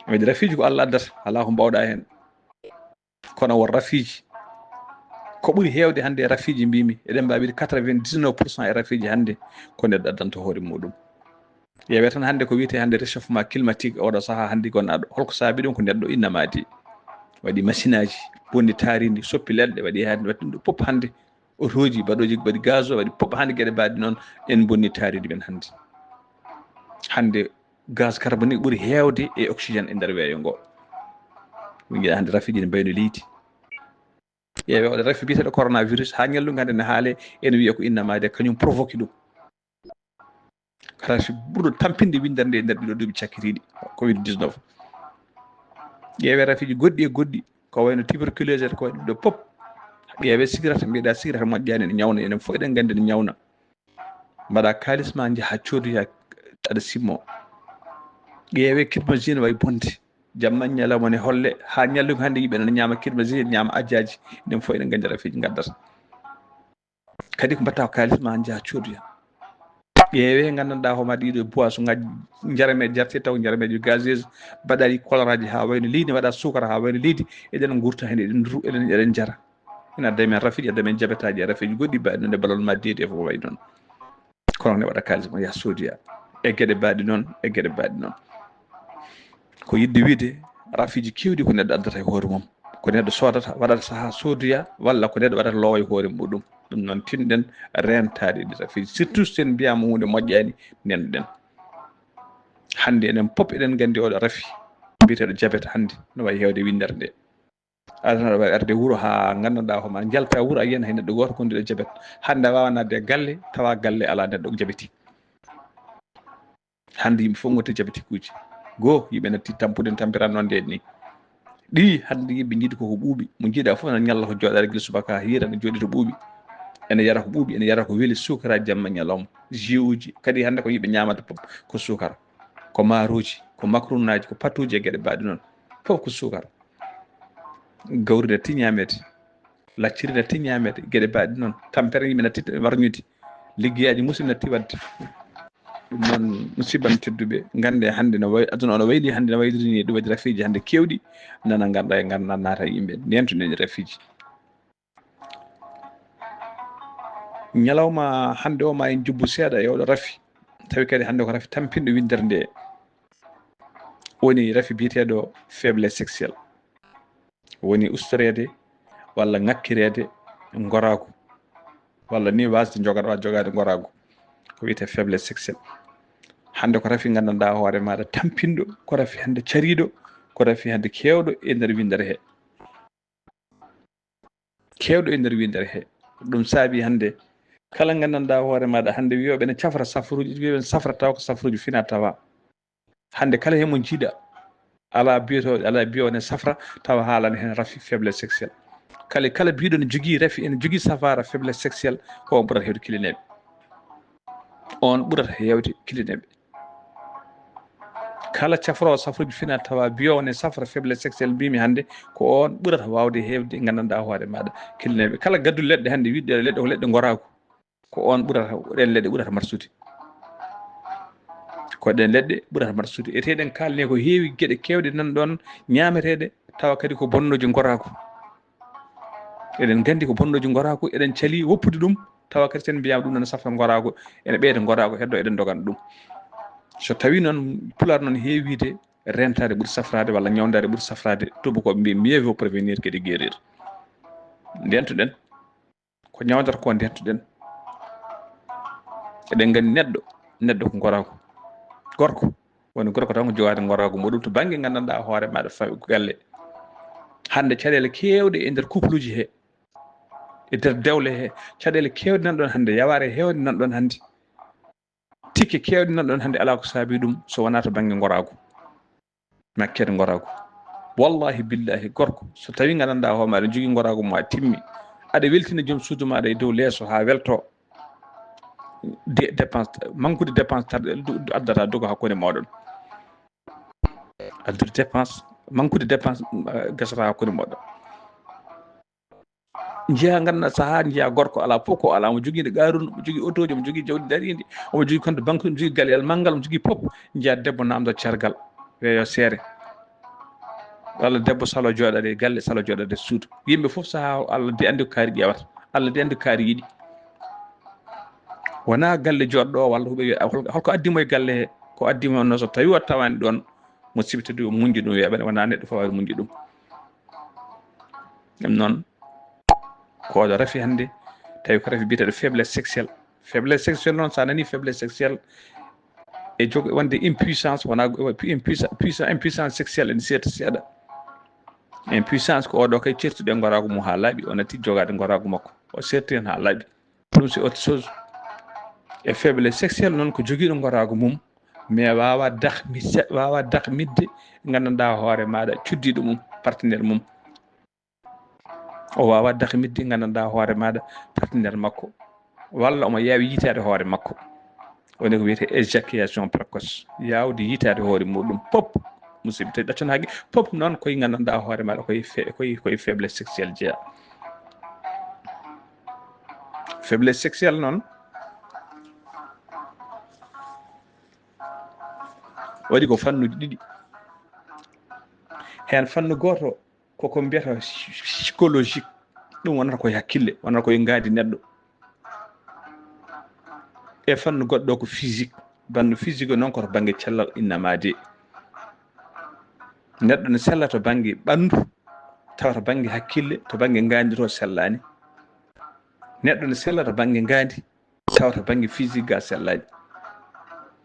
Waɗi rafiiji ko Allah addata, alaa ko mbawɗa heen. Kono won rafiiji. Ko ɓuri heewde hannde e rafiiji mbimi, eɗen mbaawi wiide quatre-vingt-dix-neuf pour cent e rafiiji hannde ko neɗɗo addanta hoore muɗum. Ƴeewee tan hannde ko wiyetee hannde réchauffement climatique, oɗo sahaa hannde gonɗo, holko saabi ɗum? Ko neɗɗo innama de. Waɗi machine aji, bonni taarindi, soppi leɗɗe, waɗi hannde, waɗi ɗum ɗo fof hannde. Otooji, baɗooji, waɗi gaz o, waɗi fof hannde geɗe mbaɗi noon, en bonni taarindi men hannde. Hannde gaz carbonique ɓuri heewde e oxygène e nder weeyo ngo. Min njiɗa hannde rafiiji ne mbayno leydi. Ƴeewee oɗo rafi biyeteeɗo coronavirus, haa ñallu ngannden ne haale, ene wiya ko innama de, kañum provoqué ɗum. Rafi ɓurɗo tampinde winndere nde e nder ɗiɗo duuɓi cakkitiiɗi, covid dix-neuf. Ƴeewee rafiiji goɗɗi e goɗɗi, ko wayno tuberculose, ko wayno ɗo pop. Ƴeewee cigarette, mbiyeɗa cigarette moƴƴaani, ene ñawna, enen fof eɗen nganndi ene ñawna. Mbaɗa kaalis ma, njaha coodoya, aɗa simmo. Ƴeewee kirmasine wayi bonde. Jamma ñalawma ne holle, haa ñallugu hannde yimɓe ne ñaama kirmasine, ñaama ajjaaji. Enen fof eɗen nganndi rafiiji ngaddata. Kadi ko mbatta ko kaalis ma, njaha coodoya. Ƴeewee nganndanɗaa hoore ma ɗiɗo boisson ngaji, jarameeje jarte taw jarameeje gazeuse, mbaɗaɗi coloraaji haa wayno leydi, waɗa suukara haa wayno leydi, eɗen nguurta heen, eɗen ru-, eɗen, eɗen njara. Ina adda men rafiiji, adda men jabetaaji e rafiiji goɗɗi mbaɗi noon e ballon ma deedi e fof ko wayi noon. Kono ne waɗa kaalis mo yaha soodoya. E geɗe mbaɗi noon, e geɗe mbaɗi noon. Ko yiɗde wiide, rafiiji keewɗi ko neɗɗo addata e hoore mum. Ko neɗɗo soodata, waɗata sahaa soodoya, walla ko neɗɗo waɗata loowa e hoore muɗum. Ɗum noon tinɗen reentaade ɗi rafiiji. Surtout so en mbiyaama huunde moƴƴaani, nenɗen. Hannde enen pop eɗen nganndi oɗo rafi, biyeteeɗo jabet hannde, no wayi heewde winndere nde. Aɗa tan aɗa waawi arde wuro haa nganndanɗaa hoore ma, njalta wuro a yiyan hay neɗɗo gooto ko ndiɗo jabet. Hannde a waawa naatde e galle, tawa galle alaa neɗɗo jabeti. Hannde yimɓe fof ngotti jabetikuuji. Goo, yimɓe natti tampude, tampiran noon nde ni. Ɗi hannde yimɓe njiɗi ko ko ɓuuɓi. Mo njiɗa fof ene ñalla ko jooɗaade gila subaka haa hiira, ene jooɗi to ɓuuɓi. Ene yara ko ɓuuɓi, ene yara ko weli, suukara jamma ñalawma. Jus uji. Kadi hannde ko yimɓe ñaamata fof ko suukara. Ko maaroji, ko makrunaji, ko patuji e geɗe mbaɗi noon. Fof ko suukara. Gawri natti ñaameede, lacciri natti ñaameede, geɗe mbaɗi noon, tampere yimɓe natti warñude, liggeyaaji musidɓe natti waɗde. Ɗum noon, musidɓe am tedduɓe, ngannde hannde no way-, aduna ono wayli hannde no wayliri ni, ɗum waɗi rafiiji hannde keewɗi, nana ngannduɗaa e ngannduɗaa naata e yimɓe, ndeentuɗen e rafiiji. Ñalawma hannde o ma en jubbu seeɗa e oɗo rafi, tawi kadi hannde ko rafi tampinɗo winndere nde, woni rafi biyeteeɗo faiblesse sexuelle. Woni ustoreede walla ŋakkireede ngoraagu, walla ni waasde jogaade, waasde jogaade ngoraagu, ko wiyetee faiblesse sexuelle. Hannde ko rafi nganndanɗaa hoore maaɗa tampinɗo, ko rafi hannde cariiɗo, ko rafi hannde keewɗo e nder winndere he. Keewɗo e nder winndere he. Ɗum saabi hannde kala nganndanɗaa hoore maaɗa hannde wiyooɓe ne cafra safruuji, wiyooɓe ne safra tawa ko safruuji fina tawa. Hannde kala heen mo njiiɗa, alaa biyeto, alaa biyo ne safra, tawa haalani heen rafi faiblesse sexuelle. Kala, kala biɗo ne jogii rafi, ene jogii safaara faiblesse sexuelle, ko on ɓurata heewde kilineeɓe. On ɓurata heewde kilineeɓe. Kala cafroowo safruuji fina tawa biyo ne safra faiblesse sexuelle mbimi hannde, ko on ɓurata waawde heewde nganndanɗaa hoore maaɗa kilineeɓe. Kala gaddu leɗɗe hannde wiɗɗe leɗɗe ko leɗɗe ngoraagu. Ko on ɓurata, ɗen leɗɗe ɓurata marsude. Ko ɗen leɗɗe ɓurata marsude. Ete eɗen kaalne ko heewi geɗe keewɗe nan ɗon ñaameteeɗe, tawa kadi ko bonnooji ngoraaku. Eɗen nganndi ko bonnooji ngoraaku, eɗen cali woppude ɗum, tawa kadi sen mbiyaama ɗum nana safra ngoraaku, ene ɓeyda ngoraaku, heddo eɗen ndogana ɗum. So tawi noon Pulaar noon heewiide rentaade ɓuri safraade walla ñawndaade ɓuri safraade, tuubakooɓe mbiya mieux vaut prévenir que de guérir. Ndentuɗen. Ko ñawdata ko ndentuɗen. Eɗen nganndi neɗɗo, neɗɗo ko ngoraagu. Gorko, woni gorko tan ko jogaade ngoraagu muɗum to bannge nganndanɗaa hoore maaɗa fa-, galle. Hannde caɗeele keewɗe e nder couple uji he. E nder dewle he, caɗeele keewɗe nan ɗon hannde, yawaare heewde nan ɗon hannde, tikke keewɗe nan ɗon hannde, alaa ko saabii ɗum so wonaa to bannge ngoraagu, ŋakkeede ngoraagu. Wallahi billahi, gorko, so tawii nganndanɗaa hoore maaɗa jogii ngoraagu ma timmi, aɗa weltina joom suudu maaɗa e dow leeso haa weltoo, de-, dépense, manque de dépense tar-, du-, du-, addata dogo hakkunde mooɗon. Addude dépense, manque de dépense, eh, gasata hakkunde mooɗon. Njiya, nganndanɗaa sahaa, njiya gorko alaa fof ko alaa, omo jogii nde Qaaruuna, omo jogii otooji, omo jogii jawdi dariindi, omo jogii compte banque, omo jogii galeyal manngal, omo jogii pop. Njiya debbo naamndo cargal, weeyo seere. Walla debbo salo jooɗaade e galle, salo jooɗaade e suudu. Yimɓe fof sahaa o Allah de anndi ko kaari ƴeewata, Allah de anndi ko kaari yiɗi. Wonaa galle jooɗɗo o walla huɓe wiya, "Hol-, holko addi mo e galle he?" Ko addi mo no so tawi o tawaani ɗoon, musiɓɓe tedduɓe, muñde ɗum weeɓani, wonaa neɗɗo fof waawi muñde ɗum. Ɗum noon, ko oɗo rafi hannde, tawi ko rafi biyeteeɗo faiblesse sexuelle. Faiblesse sexuelle noon, so a nanii faiblesse sexuelle, e jog-, wonde impuissance, wonaa impuissance, puissance, impuissance sexuelle ene seeɗa seeɗa. Impuissance ko oɗo kay certuɗo e ngoraagu mum haa laaɓi, o natti jogaade ngoraagu makko, o serti heen haa laaɓi. Ɗum c'est autre chose. E faiblesse sexuelle noon ko jogiiɗo ngoraagu mum, mais waawa dak-, mi se-, waawa dakmitde nganndanɗaa hoore maaɗa cuddiiɗo mum, partenaire mum. O waawa dakmitde nganndanɗaa hoore maaɗa partenaire makko, walla omo yaawi yiytaade hoore makko. Woni ko wiyetee éjaculation précoce, yaawde yiytaade hoore muɗum pop. Musidɓe, tawi ɗaccan haqqe, pop noon koye nganndanɗaa hoore maaɗa koye fe-, koye, koye faiblesse sexuelle jeyaa. Faiblesse sexuelle noon waɗi ko fannuuji ɗiɗi. Heen fannu gooto koko mbiyata psychologique, ɗum wonata koye hakkille, wonata koye ngaandi neɗɗo. E fannu goɗɗo ko physique, fannu physique o noon ko to bannge cellal innama de. Neɗɗo ne sella to bannge ɓanndu, tawa to bannge hakkille, to bannge ngaandi to sellaani. Neɗɗo ne sella to bannge ngaandi, tawa to bannge physique ga sellaani.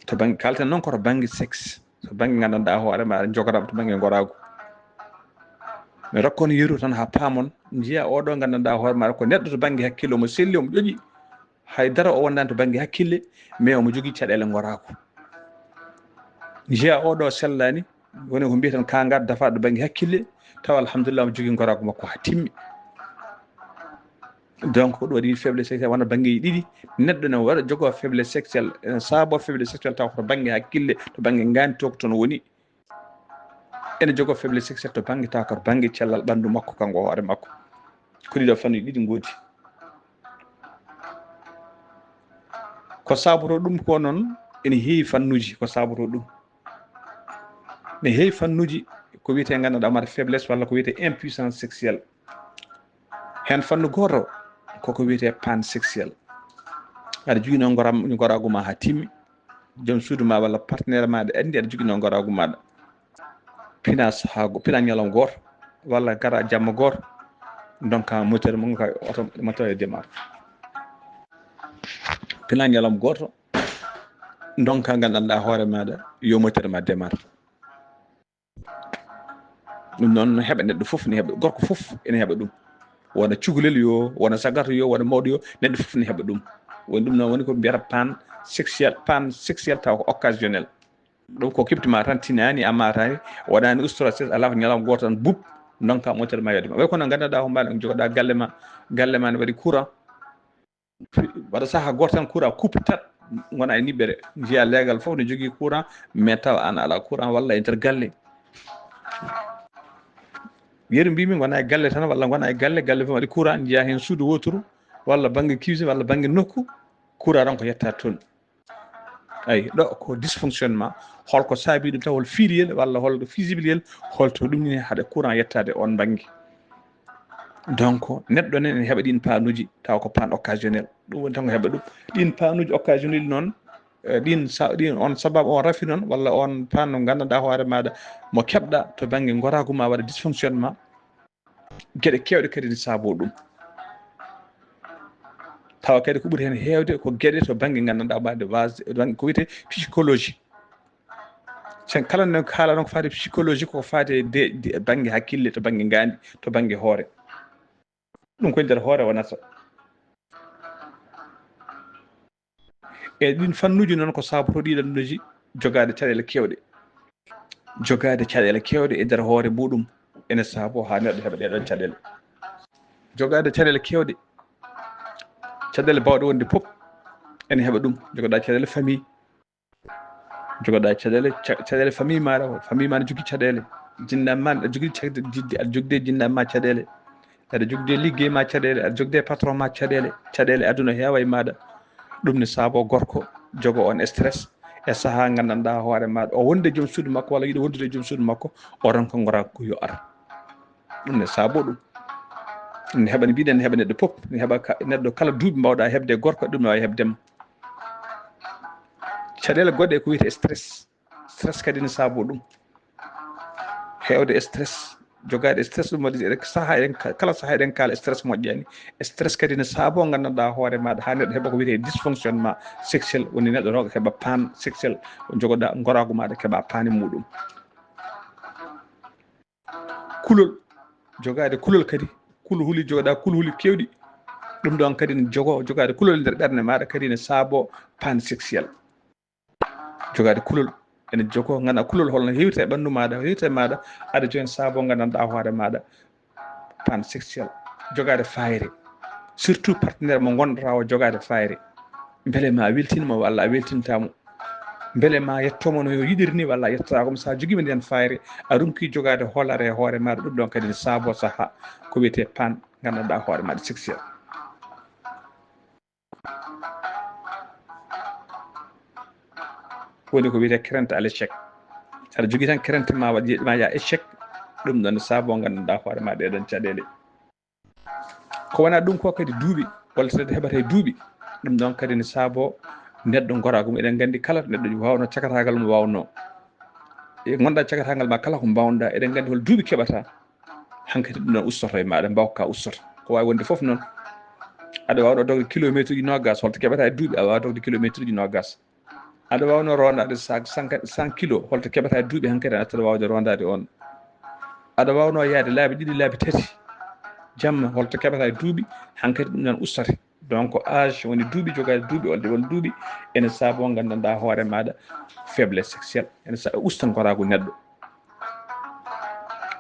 To bannge, kalten noon ko to bannge sexe, to bannge nganndanɗaa hoore ma, jogoram to bannge ngoraagu. Mi rokka on yeru tan haa paamon, njiya oɗo nganndanɗaa hoore ma ko neɗɗo to bannge hakkille, omo selli, omo ƴoƴi. Hay dara o wondaani to bannge hakkille, mais omo jogii caɗeele ngoraagu. Njiya oɗo sellaani, woni ko mbiyeten kangaat dafaaɗo bannge hakkille, tawa alhamdulillah omo jogii ngoraagu makko haa timmi. Donc, ko ɗum waɗi faiblesse sexuelle wona banngeeji ɗiɗi. Neɗɗo ne waɗa jogoo faiblesse sexuelle, ene saaboo faiblesse sexuelle taw ko to bannge hakkille, to bannge ngaandi to ko toon woni. Ene jogoo faiblesse sexuelle to bannge taw ko to bannge cellal ɓanndu makko, kanko hoore makko. Ko ɗiɗo fannuuji ɗiɗi ngoodi. Ko saabotoo ɗum ko noon, ene heewi fannuuji ko saabotoo ɗum. Ne heewi fannuuji ko wiyetee nganndanɗaa mata faiblesse walla ko wiyetee impuissance sexuelle. Heen fannu gooto koko wiyetee panne sexuelle. Aɗa joginoo ngoram-, ngoraagu ma haa timmi. Joom suudu ma walla partenaire ma aɗa anndi aɗa joginoo ngoraagu maaɗa. Pina sahaa go-, pina ñalawma gooto walla gara jamma gooto, ndonka moteur mum ka oto moteur e démarre. Pina ñalawma gooto, ndonka nganndanɗaa hoore maaɗa yo moteur ma démarre. Ɗum noon no heɓa neɗɗo fof, ne heɓa gorko fof ene heɓa ɗum. Wona cukalel yo, wona sagata yo, wona mawɗo yo, neɗɗo fof ne heɓa ɗum. Woni ɗum noon woni ko mbiyata panne sexuelle, panne sexuelle taw ko occasionnel. Ɗum ko keɓti ma tan tinaani, a maataani, waɗaani usto stress, alaa ko ñalawma gooto tan bup, ndonka moteur ma yodde ma. Way kono nganndanɗaa hoore maaɗa jogoɗaa galle ma, galle ma ne waɗi courant. Waɗa sahaa gooto tan courant coupé tat, ngona e niɓɓere. Njiya leegal fof ne jogii courant, mais tawa aan alaa courant walla e nder galle. Yeru mbimi ngona e galle tan walla ngona e galle, galle fof waɗi courant, njiya heen suudu wooturu walla bannge cuisine walla bannge nokku, courant tan ko yetta toon. Ay, ɗo ko dysfonctionnement, holko saabii ɗum taw, hol fiiliyel walla hol fusible yel, holto ɗum ni haɗa courant yettaade on bannge. Donc, neɗɗo ne ene heɓa ɗin panuuji, taw ko panne occasionnel. Ɗum woni tan ko heɓa ɗum. Ɗin panuuji occasionnel noon, eh, ɗin sa-, ɗin on sababu on rafi noon, walla on panne mo nganndanɗaa hoore maaɗa, mo keɓɗa to bannge ngoraagu ma waɗa dysfonctionnement, geɗe keewɗe kadi ne saaboo ɗum. Tawa kadi ko ɓuri heen heewde ko geɗe to bannge nganndanɗaa mbaɗde wasde, bannge ko wiyetee psychologie. Sen kala no kaalano ko faati psychologie, ko faati e de, de, bannge hakkille, to bannge ngaandi, to bannge hoore. Ɗum koye nder hoore wonata. E ɗin fannuuji noon ko saabotoo ɗii ɗon ɗoji jogaade caɗeele keewɗe. Jogaade caɗeele keewɗe e nder hoore muɗum ene saaboo haa neɗɗo heɓa ɗee ɗon caɗeele. Jogaade caɗeele keewɗe, caɗeele baawɗe wonde fof ene heɓa ɗum. Jogoɗaa caɗeele famille, jogoɗaa caɗeele, ca-, caɗeele famille maaɗa, famille ma ne jogii caɗeele. Jinnaaɓe ma, aɗa jogii caɗeele, aɗa jogii jinnaaɓe ma caɗeele. Aɗa jogde liggey ma caɗeele, aɗa jogde patron ma caɗeele, caɗeele aduna heewa e maaɗa. Ɗum ne saaboo gorko jogo on stress e sahaa nganndanɗaa hoore maaɗa. O wonde joom suudu makko walla yiɗo wondude joom suudu makko, o ronka ngoraagu yo ar. Ɗum ne saaboo ɗum. Ne heɓa, ne mbiɗen, ne heɓa neɗɗo fof, ne heɓa ka-, neɗɗo kala duuɓi mbaawɗaa heɓde gorko, ɗum ne waawi heɓde ma. Caɗeele goɗɗe ko wiyetee stress. Stress kadi ne saaboo ɗum. Heewde stress, jogaade stress, ɗum waɗi eɗen sahaa, eɗen ka-, kala sahaa eɗen kaala stress moƴƴaani. Stress kadi ne saaboo nganndanɗaa hoore maaɗa haa neɗɗo heɓa ko wiyetee dysfonctionnement sexuel, woni neɗɗo rewɓe heɓa panne sexuel, jogoɗaa ngoraagu maaɗa keɓa panne muɗum. Kulol, jogaade kulol kadi, kulhuli, jogoɗaa kulhuli keewɗi, ɗum ɗon kadi ne jogoo, jogaade kulol e nder ɓernde maaɗa kadi ne saaboo panne sexuel. Jogaade kulol ene jogoo, nganndaa kulol holno heewirta e ɓanndu maaɗa, heewirta e maaɗa, aɗa jooni saaboo nganndanɗaa hoore maaɗa panne sexuel. Jogaade faayre, surtout partenaire mo ngonɗaa o, jogaade faayre. Mbele ma weltin mo walla a weltintaa mo. Mbele ma yetto mo no yiɗiri ni walla a yettaako mo. So a jogiima ndeen faayre, a ronki jogaade hoolaare e hoore maaɗa, ɗum ɗon kadi ne saaboo sahaa ko wiyetee panne nganndanɗaa hoore maaɗa sexuel. Woni ko wiyetee crainte à l'échec. Aɗa jogii tan crainte ma waɗ, ma yaa échec, ɗum ɗon ne saaboo nganndanɗaa hoore ma ɗee ɗon caɗeele. Ko wonaa ɗum ko kadi duuɓi, walla so neɗɗo heɓata e duuɓi, ɗum ɗon kadi ne saaboo neɗɗo ngoraagu mum. Eɗen nganndi kala neɗɗo waawno cakataagal mo waawno. E ngonɗaa cakataagal ma kala ko mbaawɗaa, eɗen nganndi hol duuɓi keɓata. Hankadi ɗum ɗon ustoto e maaɗa, mbawka ustoto. Ko waawi wonde fof noon. Aɗa waawno dogde kilometre uji noogas, holto keɓata e duuɓi, aɗa waawi dogde kilometre uji noogas. Aɗa waawno rondaade sac cent, cent kilo, holto keɓata e duuɓi hankadi, aɗa waawde rondaade on. Aɗa waawno yahde laabi ɗiɗi, laabi tati, jamma, holto keɓata e duuɓi hankadi, ɗum ɗon ustoto. Donc, âge woni duuɓi, jogaade duuɓi, olde woni duuɓi, ene saaboo nganndanɗaa hoore maaɗa faiblesse sexuelle, ene sa-, usta ngoraagu neɗɗo.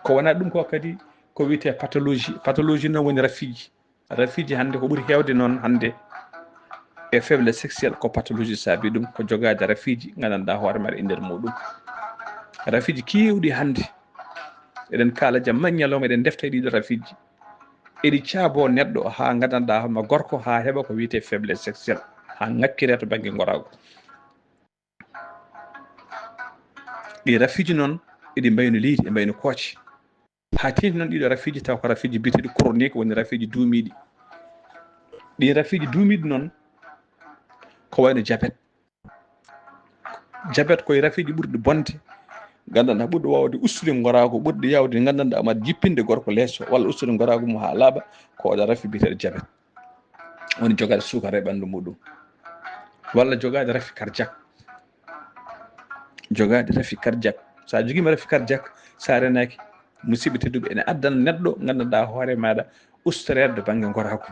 Ko wonaa ɗum ko kadi ko wiyetee pathologie. Pathologie noon woni rafiiji. Rafiiji hannde ko ɓuri heewde noon hannde e faiblesse sexuelle ko pathologie saabii ɗum, ko jogaade rafiiji nganndanɗaa hoore maaɗa e nder muɗum. Rafiiji keewɗi hannde, eɗen kaala jamma e ñalawma, eɗen ndefta e ɗiɗo rafiiji. Eɗi caaboo neɗɗo haa nganndanɗaa hoore ma gorko haa heɓa ko wiyetee faiblesse sexuelle, haa ŋakkiree to bannge ngoraagu. Ɗi rafiiji noon, eɗi mbayno leydi, e mbayno kooce. Haa teeŋti noon ɗiɗo rafiiji, taw ko rafiiji biyeteeɗi chronique, woni rafiiji duumiiɗi. Ɗi rafiiji duumiiɗi noon, ko wayno jabet. Jabet ko e rafiiji ɓurɗi bonde, nganndanɗaa ɓurɗo waawde ustude ngoraagu, ɓurɗo yaawde nganndanɗaa ma jippinde gorko leeso, walla ustude ngoraagu mum haa laaɓa, ko oɗo rafi biyeteeɗo jabet. Woni jogaade suukara e ɓanndu muɗum, walla jogaade rafi cardiaque. Jogaade rafi cardiaque. So a jogiima rafi cardiaque, so a renaaki, musidɓe tedduɓe, ene addana neɗɗo nganndanɗaa hoore maaɗa ustoreede to bannge ngoraagu.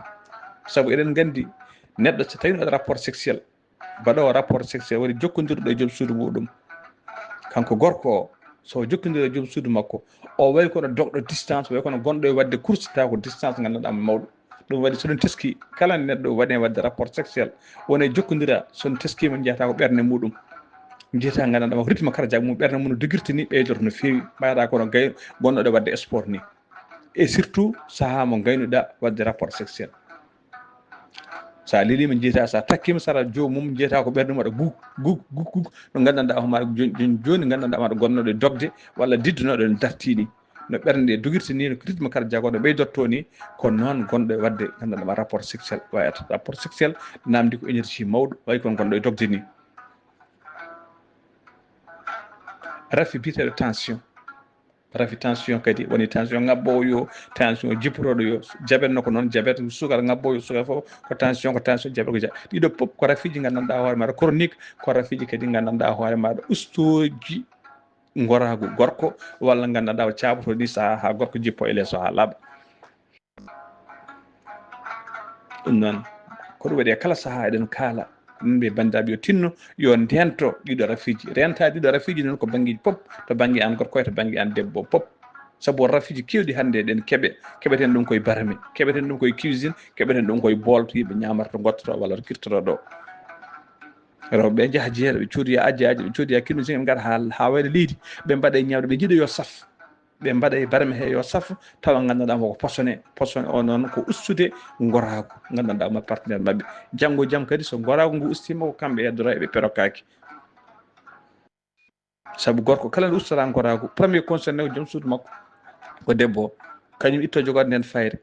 Sabu eɗen nganndi neɗɗo so tawii no waɗa rapport sexuel, mbaɗoowo rapport sexuel woni jokkondirɗo e joom suudu muɗum. Kanko gorko o, so o jokkondiri e joom suudu makko, o wayi kono dogɗo distance, wayi kono gonɗo e waɗde course, tawa ko distance nganndanɗaa mo mawɗo. Ɗum waɗi so ɗum teski, kala neɗɗo waɗi e waɗde rapport sexuel, wona e jokkondira, so ɗum teskiima, njiyata ko ɓernde muɗum. Njiyata nganndanɗaa mo rythme cardiaque mum, ɓernde mum no dogirta ni, ɓeydoto no feewi, mbaɗa kono gay gonɗo e waɗde sport ni. Et surtout, sahaa mo ngaynuɗaa waɗde rapport sexuel. So a leliima, njiyata, so a takkiima sara joomum, njiyata ko ɓernde mum waɗa gug, gug, gug, gug, no nganndanɗaa hoore maaɗa jooni, jooni, jooni nganndanɗaa maɗa gonnoɗo e dogde, walla diddunoɗo no dartii ni. No ɓernde nde dogirta ni, no rythme cardiaque o no ɓeydorto ni, ko noon gonɗo e waɗde nganndanɗaa ma rapport sexuel wayata. Rapport sexuel namdi ko énergie mawɗo, wayi kono gonɗo e dogde ni. Rafi biyeteeɗo tension. Rafi tension kadi woni tension ŋabboowo yo, tension jippotooɗo yo, jabet no ko noon, jabet, sukara ŋabboowo yo, sukara fof ko tension, ko tension, jabet ko ja-, ɗiɗo fof ko rafiiji nganndanɗaa hoore maaɗa chronique, ko rafiiji kadi nganndanɗaa hoore maaɗa ustooji ngoraagu gorko, walla nganndanɗaa o caabotoo ɗi sahaa haa gorko jippo e leeso haa laaɓa. Ɗum noon, ko ɗum waɗi e kala sahaa eɗen kaala Ɗum ɓe banndiraaɓe yo tinno, yo ndento ɗiɗo rafiiji. Renta ɗiɗo rafiiji noon ko banngeeji pop, to bannge an gorko e to bannge an debbo pop. Sabu rafiiji keewɗi hannde eɗen keɓe, keɓeten ɗum koye barmi, keɓeten ɗum koye cuisine, keɓeten ɗum koye bool to yimɓe ñaamarta, ngottata walla to kirtata ɗo. Rewɓe ɓe njaha jeere, ɓe coodiya ajjaaji, ɓe coodiya kinoji, ɓe ngara haa, haa wayla leydi, ɓe mbaɗa e ñaamde, ɓe njiɗa yo saf. Ɓe mbaɗa e barme he yo saf, tawa nganndanɗaa mo ko posone. Posone o noon ko ustude ngoraagu, nganndanɗaa ma partenaire maɓɓe. Janngo e jam kadi so ngoraagu ngu ustiima ko kamɓe yeddoto eɓe perokaaki. Sabu gorko kala nde ustata ngoraagu, premier concerné ko joom suudu makko, ko debbo o. Kañum itto jogaade nden fayre.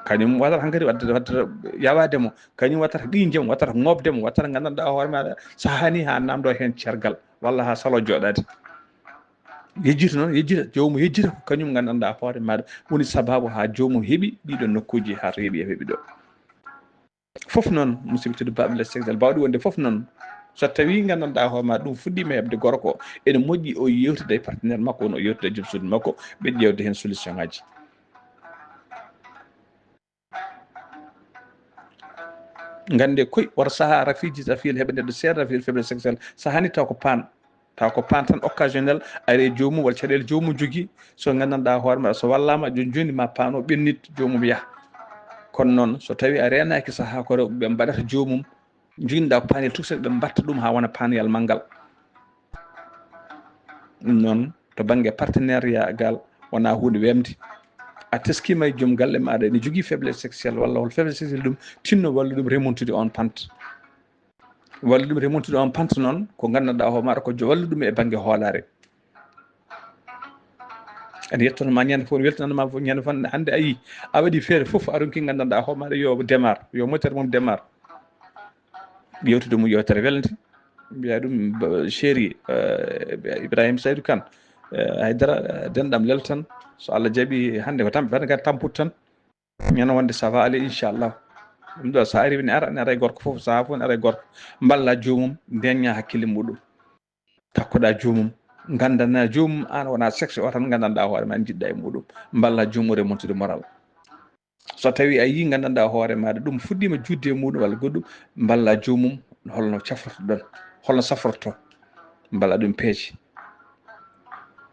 Kañum waɗata hankadi, waɗata, waɗata yawaade mo. Kañum waɗata ɓiy jom, waɗata ŋoobde mo, waɗata nganndanɗaa hoore maaɗa, so haani haa naamndoo heen cergal, walla haa saloo jooɗaade. Yejjita noon, yejjita, joomum yejjita ko kañum nganndanɗaa hoore maaɗa woni sabaabu haa joomum heɓi ɗiɗo nokkuuji, haa to heɓi, heɓi ɗo. Fof noon, musidɓe tedduɓe, baɗɗo le sexuel, baawɗi wonde fof noon, so tawii nganndanɗaa hoore maaɗa ɗum fuɗɗiima heɓde gorko, ene moƴƴi o yewtida e partenaire makko, woni o yewtida e joom suudu makko, ɓe ƴeewde heen solution ngaji. Ngannde koy, wata sahaa rafiiji, rafiiji heɓa neɗɗo seeɗa, rafiiji faiblesse sexuelle, sahaa ni taw ko paan, taw ko paan tan occasionnel, ari e joomum walla caɗeele joomum jogii, so nganndanɗaa hoore ma, so wallaama, jooni jooni ma paan o ɓennit, joomum yaha. Kono noon, so tawii a reenaaki sahaa ko rewɓe ɓe mbaɗata joomum, njoginɗaa ko paanel tokosel, ɓe mbaɗta ɗum haa wona paaneyal manngal. Ɗum noon, to bannge partenariat gal, wonaa huunde weemde. A teskiima e joom galle maaɗa ene jogii faiblesse sexuelle walla hol faiblesse sexuelle ɗum, tinno wallu ɗum remontude on pant. Wallu ɗum remontude on pant noon, ko nganndanɗaa hoore maaɗa ko jo-, wallu ɗum e bannge hoolaare. Ene yettono ma ñande fof, weltanano ma fof ñande fof, hannde a yii, a waɗi feere fof, a ronki nganndanɗaa hoore maaɗa yo démarre, yo moteur mum démarre. Yewtude mum yewtere welnde, mbiya ɗum, ba-, chéri, eh, Ibrahima Saydou Kane, eh, haydara, eh, denɗam leltan, so Allah jaɓi hannde ko tam-, tan, tan tamput tan. Ñande wonde ça va aller, inchallah. Ɗum ɗo, so ari, ne ara, ne ara e gorko fof, sahaa fof ne ara e gorko. Mballa joomum, ndeñña hakkille muɗum. Takkoɗaa joomum, nganndana joomum, aan wona sexe o tan nganndanɗaa hoore ma, njiɗɗaa e muɗum. Mballa joomum remontude moral. So tawii a yii nganndanɗaa hoore maaɗa, ɗum fuɗɗiima juutde e muɗum walla goɗɗum, mballa joomum, holno cafrortoɗon, holno safrorto, mballa ɗum peeje.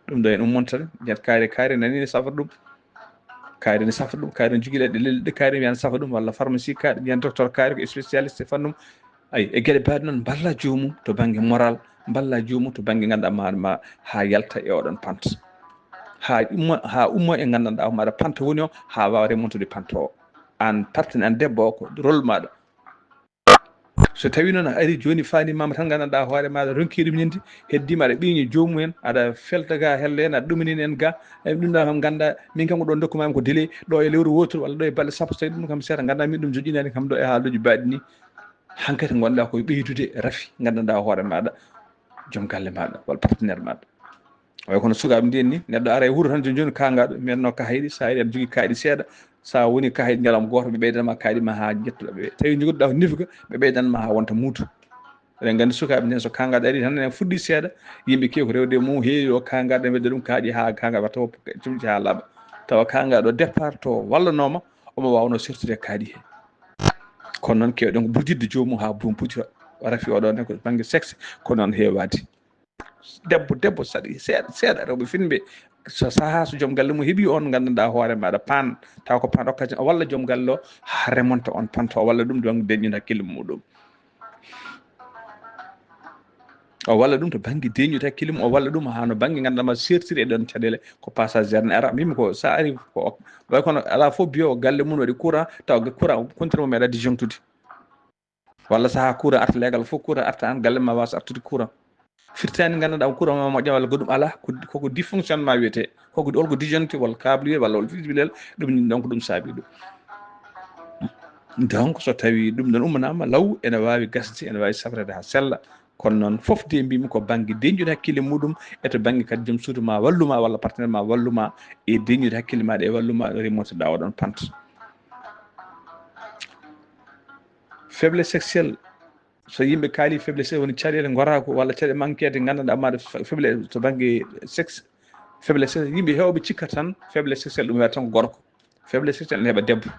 Ɗum ɗo en ummontan, ƴeew kaari, kaari nani ne safra ɗum. Kaari ne safra ɗum, kaari ne jogii leɗɗe, leɗɗe kaari ne wiya ne safra ɗum, walla pharmacie kaari, ƴeew docteur kaari ko spécialiste e fannum. Ay, e geɗe baɗe noon, mballa joomum to bannge moral, mballa joomum to bannge nganndanɗaa ma, ma haa yalta e oɗon pant. Haa ummo, haa ummo e nganndanɗaa maaɗa pant woni o, haa waawa remontude pant o. Aan partenaire, aan debbo o, ko rôle maaɗa. So tawii noon a ari jooni faani maama tan nganndanɗaa hoore maaɗa ronki ɗum ñande, heddii ma aɗa ɓiñi joomum en, aɗa felta ga helle en, aɗa ɗumini en ga, e ɗum ɗa kam nganndaa, min kam ko ɗo ndokku maami ko délai, ɗo e lewru wootoru walla ɗo e balɗe sappo so tawi ɗum kam seeɗa, nganndaa min ɗum joƴƴinaani kam ɗo e haaluuji baɗɗi ni. Hankadi ngonɗaa koye ɓeydude rafi, nganndanɗaa hoore maaɗa, joom galle maaɗa, walla partenaire maaɗa. Way kono sukaaɓe mbiyen ni, neɗɗo ara e wuro tan jooni jooni kaangaaɗo, mbiyen no kaayiɗi, so a ari aɗa jogii kaayiɗi seeɗa, so a woni kaayiɗi ñalawma gooto, ɓe ɓeydana ma kaayiɗi ma haa njettuɗaa ɓe. Tawi njogotoɗaa ko nifga, ɓe ɓeydana ma haa wonta muuto. Eɗen nganndi sukaaɓe nden so kaangaaɗo ari tan ene fuɗɗi seeɗa, yimɓe keewi ko rewde e mum, heewi o kaangaaɗo ene wedda ɗum kaaƴe haa kaangaaɗo watta woppa cumci haa laaɓa. Tawa kaangaaɗo départ to wallanooma, omo waawnoo sertude kaaƴe he. Kono noon keewɗen ko bujidde joomum haa buum pucca. Rafi oɗo ne ko bannge sexe, kono noon heewaade. Debbo, debbo saɗi seeɗa, seeɗa rewɓe finɓe, so sahaa so joom galle mum heɓii on nganndanɗaa hoore maaɗa paan, taw ko paan occasion, o walla joom galle o haa remonta on pant, o walla ɗum ɗon deññude hakkille muɗum. O walla ɗum to bannge deññude hakkille mum, o walla ɗum haa no bannge nganndanɗaa ma seertiri e ɗon caɗeele, ko passagère ne ara. Mbimi ko so a ari ko, way kono alaa fof biyo galle mum waɗi courant, taw courant compteur mum meeɗa disjonctude. Walla sahaa courant arta leegal fof, courant arta aan galle ma waasa artude courant. Firtaani nganndanɗaa courant ma moƴƴa walla goɗɗum alaa, ko, koko dysfonctionnement wiyetee. Koko, walla ko disjoncté, walla câble wiyee, walla, walla fisibilel, ɗum donc ɗum saabi ɗum. Donc so tawii ɗum ɗon ummanaama law, ene waawi gasde, ene waawi safreede haa sella. Kono noon fof de mbimi ko bannge deñƴude hakkille muɗum, e to bannge kadi joom suudu ma wallu ma walla partenaire ma wallu ma e deñƴude hakkille maaɗa e wallu ma remontude ɗaa oɗon pant. Faiblesse sexuelle, so yimɓe kaali faiblesse woni caɗeele ngoraagu walla caɗeele manqueede nganndanɗaa maɗa fa-, faiblesse to bannge sexe, faiblesse yimɓe heewɓe cikka tan faiblesse sexuelle ɗum wiyata tan ko gorko. Faiblesse sexuelle ne heɓa debbo.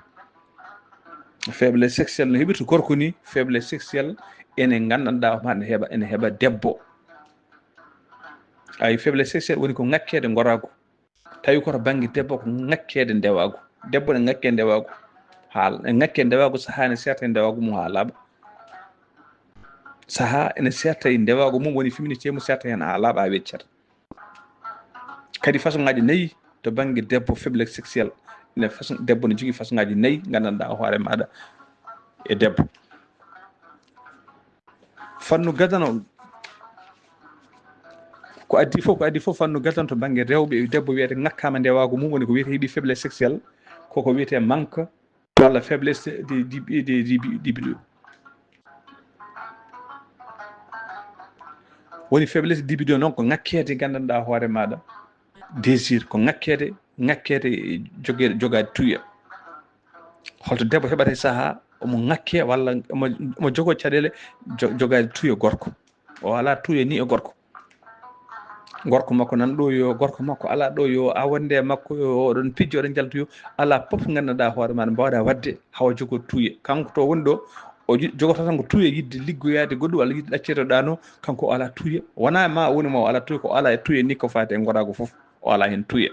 Faiblesse sexuelle no heɓirta gorko ni, faiblesse sexuelle ene nganndanɗaa ma ne heɓa, ene heɓa debbo. Ay, faiblesse sexuelle woni ko ŋakkeede ngoraagu. Tawi ko to bannge debbo ko ŋakkeede ndewaagu. Debbo ne ŋakkee ndewaagu. Haa, ene ŋakkee ndewaagu, sahaa ene seerta e ndewaagu mum haa laaɓa. Sahaa ene seerta e ndewaagu mum, woni féminité mum seerta heen haa laaɓa, haa weccata. Kadi façon ŋaaji nayi to bannge debbo, faiblesse sexuelle. Ene façon, debbo ne jogii façon ŋaaji nayi nganndanɗaa hoore maaɗa e debbo. Fannu gadano, ko addi fof, ko addi fof fannu gadano to bannge rewɓe, debbo wiyete ŋakkaama ndewaagu mum, woni ko wiyete heɓi faiblesse sexuelle, koko wiyete manque walla faiblesse de, de, de, de, de, de, woni faiblesse libido noon ko ŋakkeede nganndanɗaa hoore maaɗa, désir ko ŋakkeede, ŋakkeede joge-, jogaade tuya. Holto debbo heɓata e sahaa omo ŋakkee walla omo, omo jogoo caɗeele jo-, jogaade tuya gorko? O alaa tuya ni e gorko. Gorko makko nan ɗo yo, gorko makko alaa ɗo yo, a wonde e makko yo, oɗon pijjo, oɗon njalta yo, alaa fof nganndanɗaa hoore maaɗa mbaawɗaa waɗde hawa jogoo tuya. Kanko to woni ɗo, o ji-, jogotoo tan ko tuya yiɗde liggoyaade goɗɗum walla yiɗde ɗacceede ɗaano, kanko o alaa tuya. Wonaa ma woni ma o alaa tuya, ko alaa e tuya ni ko faati e ngoraagu fof, o alaa heen tuya.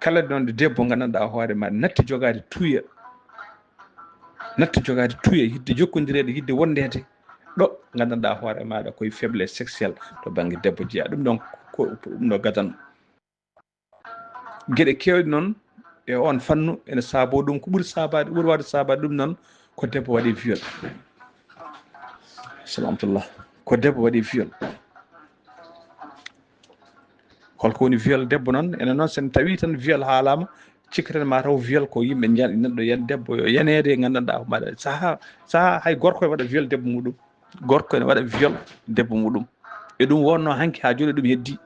Kala noon nde debbo nganndanɗaa hoore ma natti jogaade tuya, natti jogaade tuya, yiɗde jokkondireede, yiɗde wondeede ɗo nganndanɗaa hoore maaɗa koye faiblesse sexuelle to bannge debbo jeyaa. Ɗum ɗon ko, ko ɗum ɗo gadano. Geɗe keewɗe noon e oon fannu ene saaboo ɗum. Ko ɓuri saabaade, ɓuri waawde saabaade ɗum noon ko debbo waɗi viol. Salamatullah. Ko debbo waɗi viol. Holko woni viol debbo noon? Ene noon, so en tawi tan viol haalaama, cikkaten ma taw viol ko yimɓe njan-, neɗɗo yan debbo yo yaneede, nganndanɗaa ko mbaɗa. Sahaa, sahaa hay gorko ene waɗa viol debbo muɗum. Gorko ene waɗa viol debbo muɗum. E ɗum wonno hanki haa jooni ɗum heddi.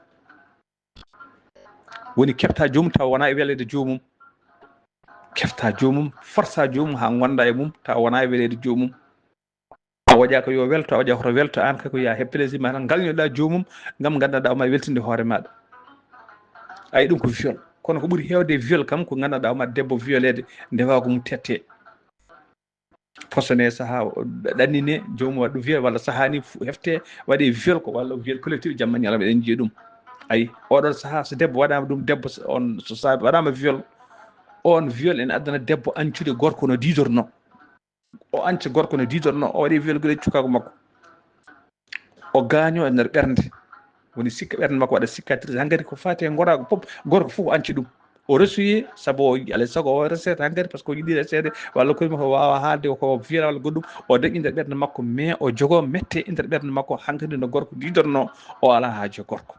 Woni kefta joomum tawa wonaa e weleede joomum. Kefta joomum, forsa joomum haa ngonda e mum tawa wonaa e weleede joomum. A waɗaaka yo welto, a waɗaaka to welto, aan kay ko yaa heɓ plaisir ma tan, ngalñoɗaa joomum ngam nganndanɗaa o ma weltinde hoore maaɗa. Ay, ɗum ko viol. Kono ko ɓuri heewde e viol kam ko nganndanɗaa o ma debbo violeede, ndewaagu mum tette. Posone sahaa o ɗannine joomum waɗa ɗum viol, walla sahaa ni fu-, hefte waɗe viol ko, walla viol collectif jamma ñalawma eɗen njiya ɗum. Ay, oɗon sahaa so debbo waɗaama ɗum, debbo s-, on so saabi waɗaama viol, on viol ene addana debbo ancude gorko no diidorno. O anca gorko no diidorno, o waɗi viol guila cukaagu makko. O gaaño e nder ɓernde. Woni sikka ɓernde makko waɗa cicatrice. Hankadi ko faati e ngoraagu fof, gorko fof o anca ɗum. O resoyi sabu o yiɗi, alaa e sago o reseede hankadi, par ce que o yiɗi reseede, walla koye makko waawa haalde ko viol walla goɗɗum, o dañi nder ɓernde makko, mais o jogoo mette e nder ɓernde makko, hankadi no gorko diidorno, o alaa haaji e gorko.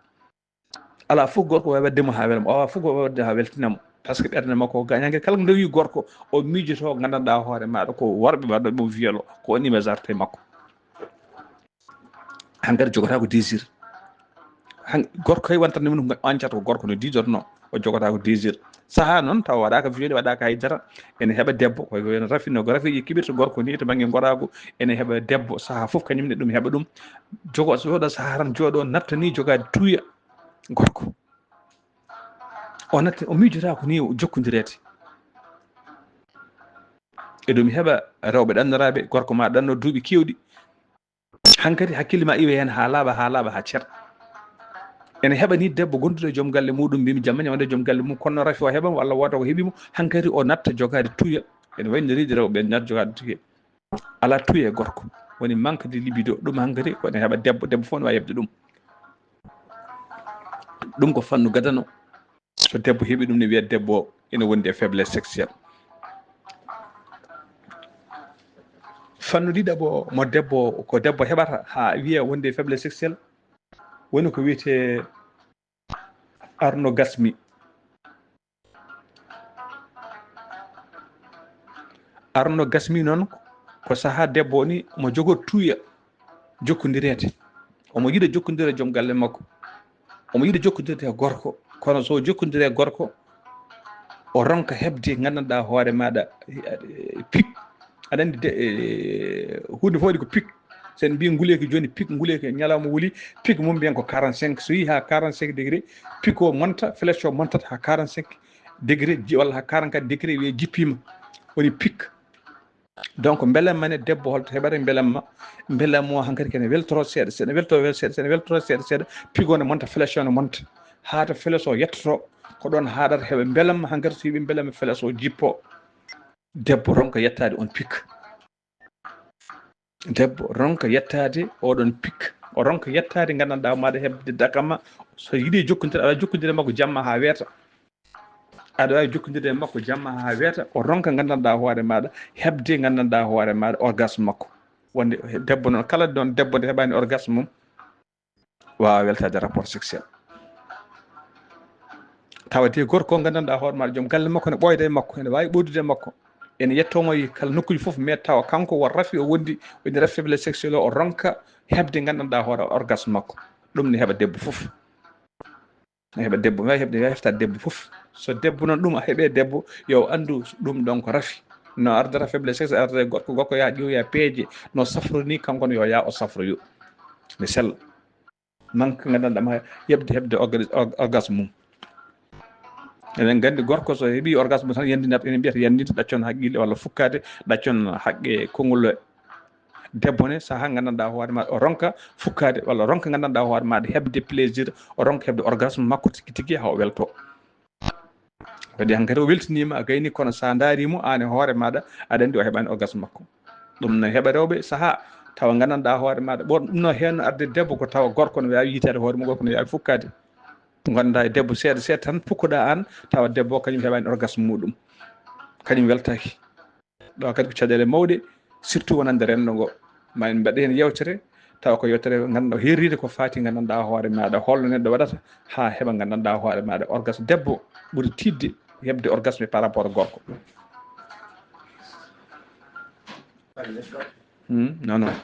Alaa fof gorko waawi waɗde mo haa wela mo, o alaa fof ko waawi waɗde haa weltina mo, par ce que ɓernde makko o gaañaaki. Kala ko ndewi gorko, o miijoto nganndanɗaa hoore maaɗa ko worɓe waɗɓe mo viol, ko on image arta e makko. Hankadi jogotaako désir. Han-, gorko kay wontat ni mum o ancata ko gorko no diidorno, o jogotaako désir. Sahaa noon tawa waɗaaka viol, waɗaaka haydara, ene heɓa debbo, ko wayno rafi, no rafiiji keɓirta gorko ni to bannge ngoraagu, ene heɓa debbo, sahaa fof kañum ne ɗum heɓa ɗum. Jogo, so jooɗo sahaa tan jooɗo natta ni jogaade tuya gorko. O natti, o miijotaako ni o jokkondireede. E ɗum heɓa rewɓe ɗannoraaɓe, gorko ma ɗanno duuɓi keewɗi. Hankadi hakkille ma iwa heen haa laaɓa, haa laaɓa, haa cer. Ene heɓa ni debbo gonduɗo e joom galle muɗum, mbimi jamma ñamande joom galle mum, kono rafi o heɓa mo walla wooda ko heɓi mo, hankadi o natta jogaade tuya. Ene wayno reedi rewɓe natta jogaade tuya. Alaa tuya e gorko. Woni manque de libido. Ɗum hankadi ko ene heɓa debbo, debbo fof ne waawi heɓde ɗum. Ɗum ko fannu gadano. So debbo heɓi ɗum ne wiya debbo ene wondi e faiblesse sexuelle. Fannu ɗiɗaɓo mo debbo, ko debbo heɓata haa wiya wondi e faiblesse sexuelle, woni ko wiyetee orgasme. Orgasme noon ko sahaa debbo ni omo jogoo tuya jokkondireede. Omo yiɗa jokkondire e joom galle makko. Omo yiɗa jokkondirde e gorko. Kono so o jokkondire e gorko, o ronka heɓde nganndanɗaa hoore maaɗa, eh, pic. Aɗa anndi de, eh, huunde fof waɗi ko pic. So en mbii nguleeki jooni, pic nguleeki ñalawma wuli, pic mum mbiyen ko quarante-cinq. So yii haa quarante-cinq degré, pic o monta, flèche o montata haa quarante-cinq degré, ji-, walla haa quarante-quatre degré, wiyee jippiima. Woni pic. Donc mbelamma ne, debbo holto heɓata mbelamma? Mbelamma o hankadi kene weltoro seeɗa seeɗa, weltoro wel seeɗa seeɗa, weltoro seeɗa seeɗa, pigo ne monta, flèche o ne monta, haa to flèche o yettoto. Ko ɗon haaɗata heɓa mbelamma, hankadi so heɓi mbelamma, flèche o jippo. Debbo ronka yettaade on pic. Debbo ronka yettaade oɗon pic. O ronka yettaade nganndanɗaa maaɗa heɓde dakama. So yiɗi jokkondire, aɗa waawi jokkondirde e makko jamma haa weeta. Aɗa waawi jokkondirde e makko jamma haa weeta. O ronka nganndanɗaa hoore maaɗa heɓde nganndanɗaa hoore maaɗa orgasme makko. Wonde debbo noon, kala ɗon debbo nde heɓaani orgasme mum, waawa weltaade rapport sexuel. Tawa de gorko o nganndanɗaa hoore maaɗa, joom galle makko ne ɓooyda e makko, ene waawi ɓooydude e makko, ene yettomo e kala nokkuuji fof, mais tawa kanko won rafi o wondi, woni rafi faiblesse sexuelle o, o ronka heɓde nganndanɗaa hoore orgasme makko. Ɗum ne heɓa debbo fof. Ne heɓa debbo, ne waawi heɓde, ne waawi heftaade debbo fof. So debbo noon ɗum a heɓe debbo, yo o anndu ɗum ɗon ko rafi. No ardata faiblesse sexuelle, ardata e gorko, gorko yaa ƴeewoya peeje, no safrori ni, kanko ne yo yaa o safroyo. Ne sella. Manque nganndanɗaa ma yeɓde heɓde orga-, orga-, orgasme mum. Eɗen nganndi gorko so heɓi orgasme tan yandinat, ene mbiyata yandinde, ɗaccon haqqille walla fukkaade, ɗaccon haqqe konngol. Debbo ne sahaa nganndanɗaa hoore ma o ronka fukkaade walla ronka nganndanɗaa hoore maaɗa heɓde plaisir, o ronka heɓde orgasme makko tigi tigi haa o welto. Kadi hankadi o weltiniima, a gayni, kono so a ndaari mo, aan e hoore maaɗa, aɗa anndi o heɓaani orgasme makko. Ɗum no heɓa rewɓe sahaa, tawa nganndanɗaa hoore maaɗa, ɓoon ɗum no heen arde debbo ko tawa gorko no waawi yitaade hoore mum, gorko no waawi fukkaade. Nganndaa e debbo seeɗa seeɗa tan, pukkoɗaa aan, tawa debbo o kañum heɓaani orgasme muɗum. Kañum weltaaki. Ɗo kadi ko caɗeele mawɗe, surtout wonande renndo ngo. Ma en mbaɗ heen yewtere, tawa ko yewtere ngannduɗaa heeride ko faati nganndanɗaa hoore maaɗa, holno neɗɗo waɗata haa heɓa nganndanɗaa hoore maaɗa orgasme. Debbo ɓuri tiiɗde heɓde orgasme par rapport e gorko. Hmm, non, non.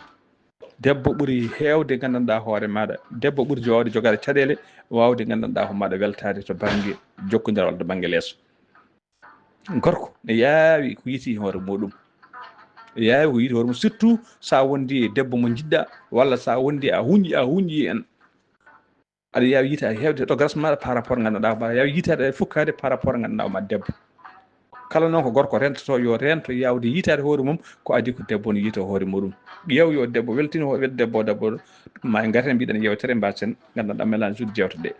Debbo ɓuri heewde nganndanɗaa hoore maaɗa. Debbo ɓuri waawde jogaade caɗeele, waawde nganndanɗaa hoore maaɗa weltaade to bannge jokkondiral walla to bannge leeso. Gorko ne yaawi ko yiiti hoore muɗum. Ne yaawi ko yiiti hoore mum, surtout so a wondi e debbo mo njiɗɗa, walla so a wondi a huñƴi, a huñƴi en. Aɗa yaawi yiitaade heewde ɗo garas maaɗa par rapport nganndanɗaa ma, yaawi yiitaade fukkaade par rapport nganndanɗaa ma debbo. Kala noon ko gorko rentoto, yo rento yaawde yiitaade hoore mum, ko adii ko debbo ne yiito hoore muɗum. Ƴeew yo debbo weltino, wel debbo, debbo ma en ngarten mbiɗen yewtere, mbasen nganndanɗaa mélange uji jewte ɗe.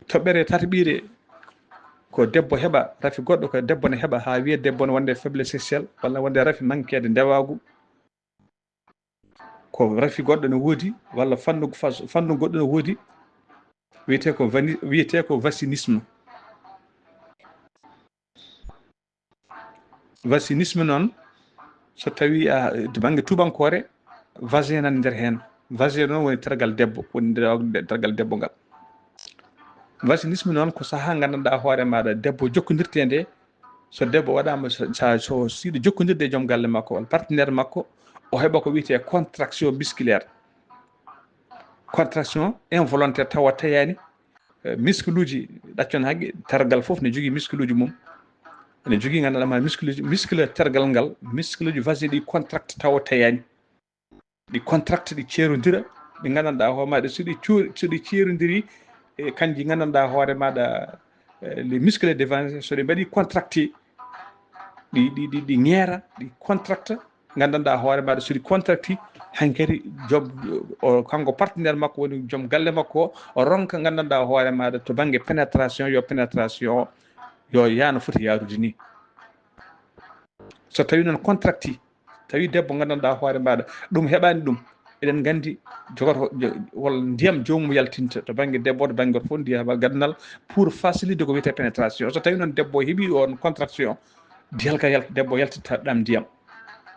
Toɓɓere tataɓiire ko debbo heɓa rafi goɗɗo, ko debbo ne heɓa haa wiya debbo ne wonde faiblesse sexuelle walla wonde rafi manqueede ndewaagu. Ko rafi goɗɗo ne woodi walla fannu, fas-, fannu goɗɗo ne woodi, wiyetee ko vani-, wiyetee ko vaginisme. Vaginisme noon, so tawii a, to bannge tuubankoore, vagin nani nder heen. Vagin noon woni tergal debbo, woni nder, nder tergal debbo ngal. Vaginisme noon ko sahaa nganndanɗaa hoore maaɗa debbo jokkondirtee nde, so debbo waɗaama, so, sa-, so siɗo jokkondirde e joom galle makko walla partenaire makko, o heɓa ko wiyetee contraction musculaire. Contraction involontaire tawa tayaani, eh, muscle uji, ɗaccon haqqe, tergal fof ne jogii muscle uji mum. Ene jogii nganndanɗaa ma muscle uji, muscle tergal ngal, muscle uji vagin ɗi contracte tawa tayaani. Ɗi contracte, ɗi ceerondira, ɗi nganndanɗaa hoore maaɗa, so ɗi cu-, so ɗi ceerondiri, e kanji nganndanɗaa hoore maaɗa, eh, les muscles de vagin, so ɗi mbaɗi contracté, ɗi, ɗi, ɗi, ɗi ŋeera, ɗi contracte, nganndanɗaa hoore maaɗa, so ɗi contracti, hankadi joom, o, kanko partenaire makko woni joom galle makko o, o ronka nganndanɗaa hoore maaɗa to bannge pénétration, yo pénétration o, yo yaa no foti yaarude ni. So tawii noon contracti, tawi debbo nganndanɗaa hoore maaɗa, ɗum heɓaani ɗum, eɗen nganndi jogoto, jo-, walla ndiyam joomum yaltinta to bannge debbo, to bannge gorko fof, ndiyam heɓa gadanal pour facilité ko wiyetee pénétration. So tawii noon debbo heɓii oon contraction, diyal ka yalt-, debbo yaltitta ɗam ndiyam.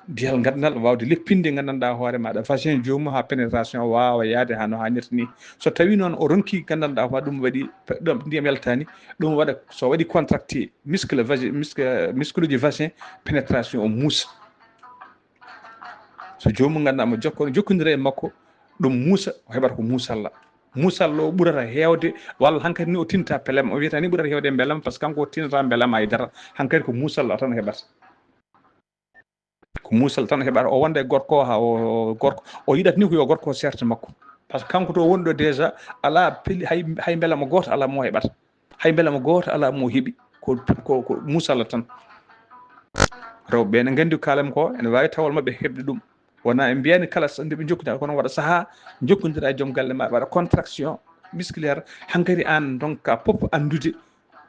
Diyal gadanal waawde leppinde nganndanɗaa hoore maaɗa, vagin joomum haa pénétration waawa yahde haa no haanirta ni. So tawii noon o ronki nganndanɗaa hoore ɗum waɗi pe-, ɗam ndiyam yaltaani, ɗum waɗa so waɗi contracté muscle vagi-, muscle, muscle uji vagin, pénétration o muusa. So joomum nganndanɗaa mo jokko-, jokkondira e makko, ɗum muusa, o heɓata ko muusalla. Muusalla o ɓurata heewde, walla hankadi ni o tinta pelem, o wiyata ni ɓurata heewde e mbelam, par ce que kanko o tinata mbelam hay dara, hankadi ko muusalla o tan o heɓata. Ko muusal tan o heɓata, o wonda e gorko o, haa o, o gorko, o yiɗat ni ko yo gorko o seerta makko. Par ce que kanko to woni ɗo déjà, alaa peli-, hay, hay mbelamma gooto alaa mo heɓata. Hay mbelamma gooto alaa mo heɓi. ko ko ko musalla tan. Rewɓe ɓe ne nganndi ko kaalam ko, ene waawi tawol maɓɓe heɓde ɗum. Wona en mbiyani kala so nde ɓe jokkondiraa, kono waɗa sahaa jokkondira e joom galle ma, waɗa contraction musculaire, hankadi aan ndonka pop anndude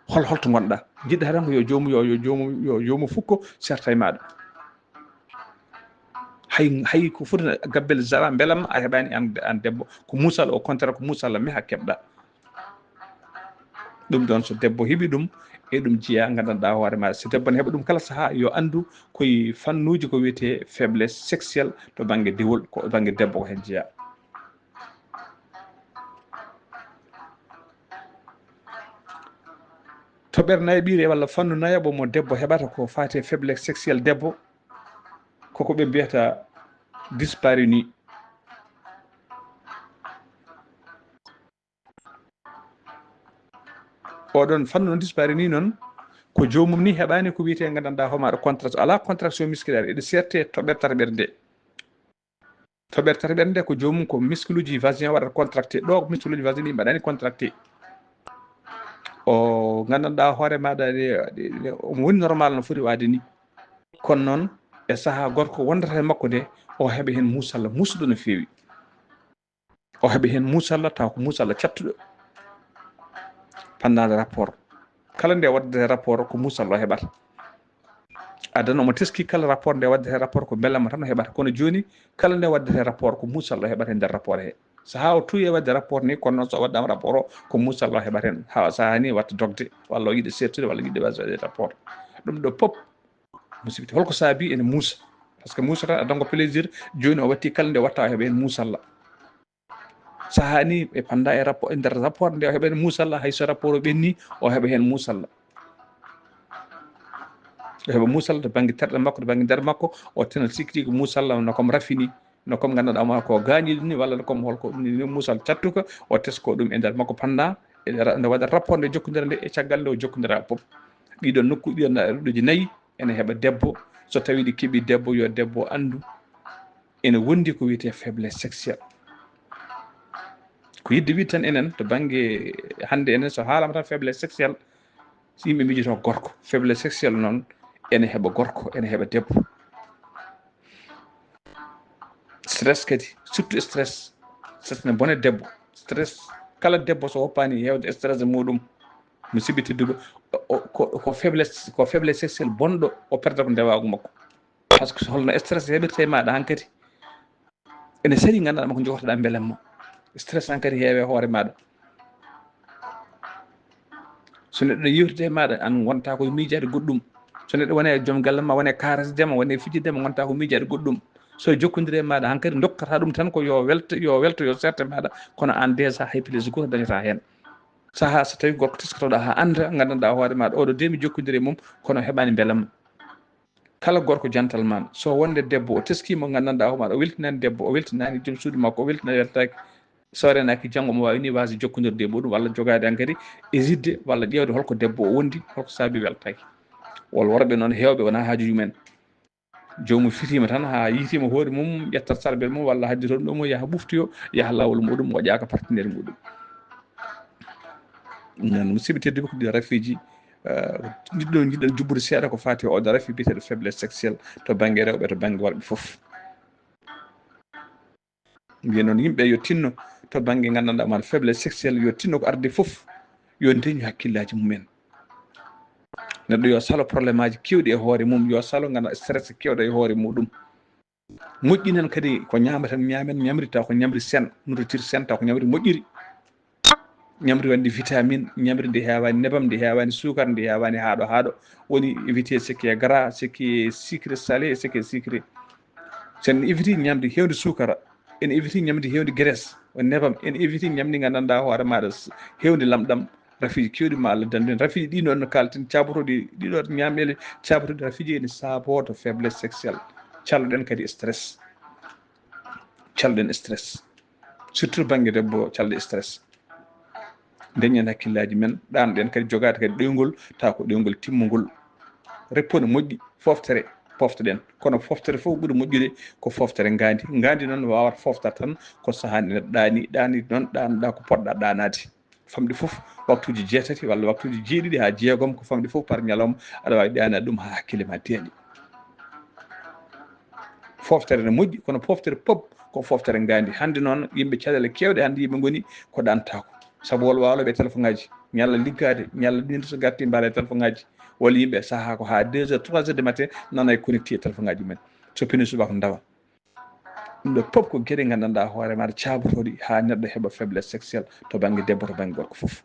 hol holto ngonɗa. Jiɗɗa tan ko yo joomum, yo yo joomum, yo joomum fukko serta e maaɗa. Hay hay ko foti gabbel zara mbelam a heɓani an an debbo, ko musalla, au contraire ko musalla meha keɓɗa. Ɗum ɗon so debbo heɓi ɗum, e ɗum jeeya, nganndanɗaa hoore ma, so debbo ne heɓa ɗum kala sahaa, yo anndu koye fannuuji ko wiyetee faiblesse sexuelle to bannge dewol, ko bannge debbo ko heen jeeya. Toɓɓere nayaɓiire walla fannu nayaɓo mo debbo heɓata ko faati e faiblesse sexuelle debbo, koko ɓe mbiyata dyspareunie. Oɗon fannu noon dyspareunie noon, ko joomum ni heɓaani ko wiyetee nganndanɗaa homaɗo contrat, alaa contraction musculaire, eɗe seerte toɓɓere tataɓere nde. Toɓɓere tataɓere nde ko joomum ko musculuji vagin waɗata contracté, ɗo musculuji vagin ɗi mbaɗani contracté. O nganndanɗaa hoore maɗa omo woni normal no foti waade ni. Kono noon e sahaa gorko wondata e makko nde, o heɓa heen musalla musuɗo no feewi. O heɓa heen musalla taw ko musalla cattuɗo. Pendant rapport, kala nde waddete rapport ko musalla o heɓata. Adana omo teski kala rapport nde waddete rapport ko mbelamma tan o heɓata, kono jooni kala nde waddete rapport ko musalla o heɓata e nder rapport he. Sahaa o tuuyi e wadde rapport ni, kono noon so waddama rapport o ko musalla o heɓata heen. Ha sahaa ni watta dogde walla o yiɗa sertude walla yiɗa waɗde rapport. Ɗum ɗo pop musiɓɓe, holko saabi ene muusa? Parce que muusa tan a dañat plaisir. Jooni o watti kala nde watta o heɓa heen musalla. Sahaa ni e panda e rapport, e nder rapport nde o heɓa heen musalla, hay so rapport o ɓenni o heɓa heen musalla. O heɓa musalla to bannge terɗe makko, to bannge nder makko, o tena sikki ko musalla no comme rafini, no comme nganndanɗaa ma ko gaañiiɗo ni walla no comme holko ɗum ni, musal cattuka, o tesko ɗum e nder makko panda, e ra- nde waɗa rapport nde jokkondira nde e caggal nde o jokkondira pop. Ɗiɗon nokku, ɗiɗon ɗuɗeji nayi ene heɓa debbo. So tawi ɗi keɓi debbo, yo debbo anndu ene wondi ko wiyetee faiblesse sexuelle. Ko yidde wiide tan enen to bannge hannde enen so haalama tan faiblesse sexuelle, so yimɓe mijoto gorko, faiblesse sexuelle noon ene heɓa gorko, ene heɓa debbo. Stress kadi, surtout stress. Stress ne bone debbo. Stress, kala debbo so woppaani heewde stress e muɗum, musiɓɓe tedduɓe, o- o- ko ko faiblesse, ko faiblesse sexuelle bonɗo o perdata ko ndewaagu makko. Parce que so holno stress heɓirta e maaɗa hankadi, ene sari nganndanɗaa ma ko jogortoɗaa mbelamma. Stress hankadi heewe hoore maaɗa. So neɗɗo ne yewtida e maaɗa, an ngonta ko miijaade goɗɗum. So neɗɗo woni e joom galle ma, woni e kaarasde ma, woni e fijirde ma, ngonta ko miijaade goɗɗum. So jokkondire e maaɗa hankadi dokkata ɗum tan ko yo welto, yo welto, yo serte maaɗa, kono an déjà hay plaisir gooto dañataa heen. Sahaa so tawi gorko teskotoɗaa haa annda, nganndanɗaa hoore maaɗa oɗo de mi jokkondire e mum kono heɓaani mbelamma. Kala gorko gentleman, so wonde debbo o teskiima, nganndanɗaa homaɗa o weltinaani debbo, o weltinaani joom suudu makko, o weltinaani weltaaki, so reenaaki janngo omo waawi ni waasde jokkondirde e muɗum walla jogaade hankadi e yidde walla ƴeewde holko debbo o wondi, holko saabi weltaaki. Wol worɓe noon heewɓe wonaa haaju mumen. Joomum fitiima tan haa yiytiima hoore mum, ƴettat sarbel mum walla haddi toon ɗo mum yaha ɓuftoyo, yaha laawol muɗum, moƴƴaaka partenaire muɗum. Noon musiɓɓe tedduɓe ko ɗi rafiiji, eh, jiɗɗo jiɗɗo jubbude seeɗa ko faati e oɗo rafi biyeteeɗo faiblesse sexuelle to bannge rewɓe, to bannge worɓe fof. Mbiyen noon yimɓe yo tinno to bannge nganndanɗaa ma faiblesse sexuelle, yo tinno ko arde fof, yo ndeñu hakkillaaji mumen. Neɗɗo yo salo probléme aji keewɗi e hoore mum, yo salo ngana stress keewɗo e hoore muɗum. Moƴƴinen kadi ko ñaamaten, ñaamen ñamri taw ko ñamri sen, nourriture sen taw ko ñamri moƴƴiri. Ñamri wonde vitamine, ñamri ndi heewaani nebam, ndi heewaani suukar, ndi heewaani haaɗo haaɗo. Woni éviter ce qui est gras, ce qui est sucré salé et ce qui est sucré. So en éviti ñamri heewndi suukara, en éviti ñamri heewndi graisse, o nebam, en éviti ñamri nganndanɗaa hoore maaɗa s- heewndi lamɗam, rafiiji keewɗi ma Allah dandu en. Rafiiji ɗi noon no kalten, caabotooɗi ɗiɗo ñaameele, caabotooɗi rafiiji ene saaboo to faiblesse sexuelle. Calloɗen kadi stress. Calloɗen stress. Surtout bannge debbo, calde stress. Ndeñen hakkillaaji men, ɗaanoɗen kadi jogaade kadi ɗoyngol, tawa ko ɗoyngol timmungol. Reppo ne moƴƴi, fooftere, pooftoɗen. Kono fooftere fof ɓuri moƴƴude ko fooftere ngaandi. Ngaandi noon waawata foofta tan ko sahaa nde neɗɗo ɗaani, ɗaani noon ɗaanoɗaa ko poɗɗaa ɗaanaade. famɗi fof, waktuuji jeetati walla waktuuji jeeɗiɗi haa jeegom, ko famɗi fof par ñalawma, aɗa waawi ɗaanaade ɗum haa hakkille ma deeƴa. Fooftere ne moƴƴi, kono fooftere pop ko fooftere ngaandi. Hannde noon, yimɓe caɗeele keewɗe hannde yimɓe ngoni ko ɗantaako. Sabu wol waalooɓe e telefoŋaaji, ñalla liggaade, ñalla ɗiin so gatti mbaala e telefoŋaaji. Wol yimɓe sahaa ko haa deux heures, trois heures du matin nana e connecté e telefoŋaaji men. So pini subaka ndawa. Ɗum ɗo pop ko geɗe nganndanɗaa hoore maaɗa caabotooɗi haa neɗɗo heɓa faiblesse sexuelle to bannge debbo, to bannge gorko fof.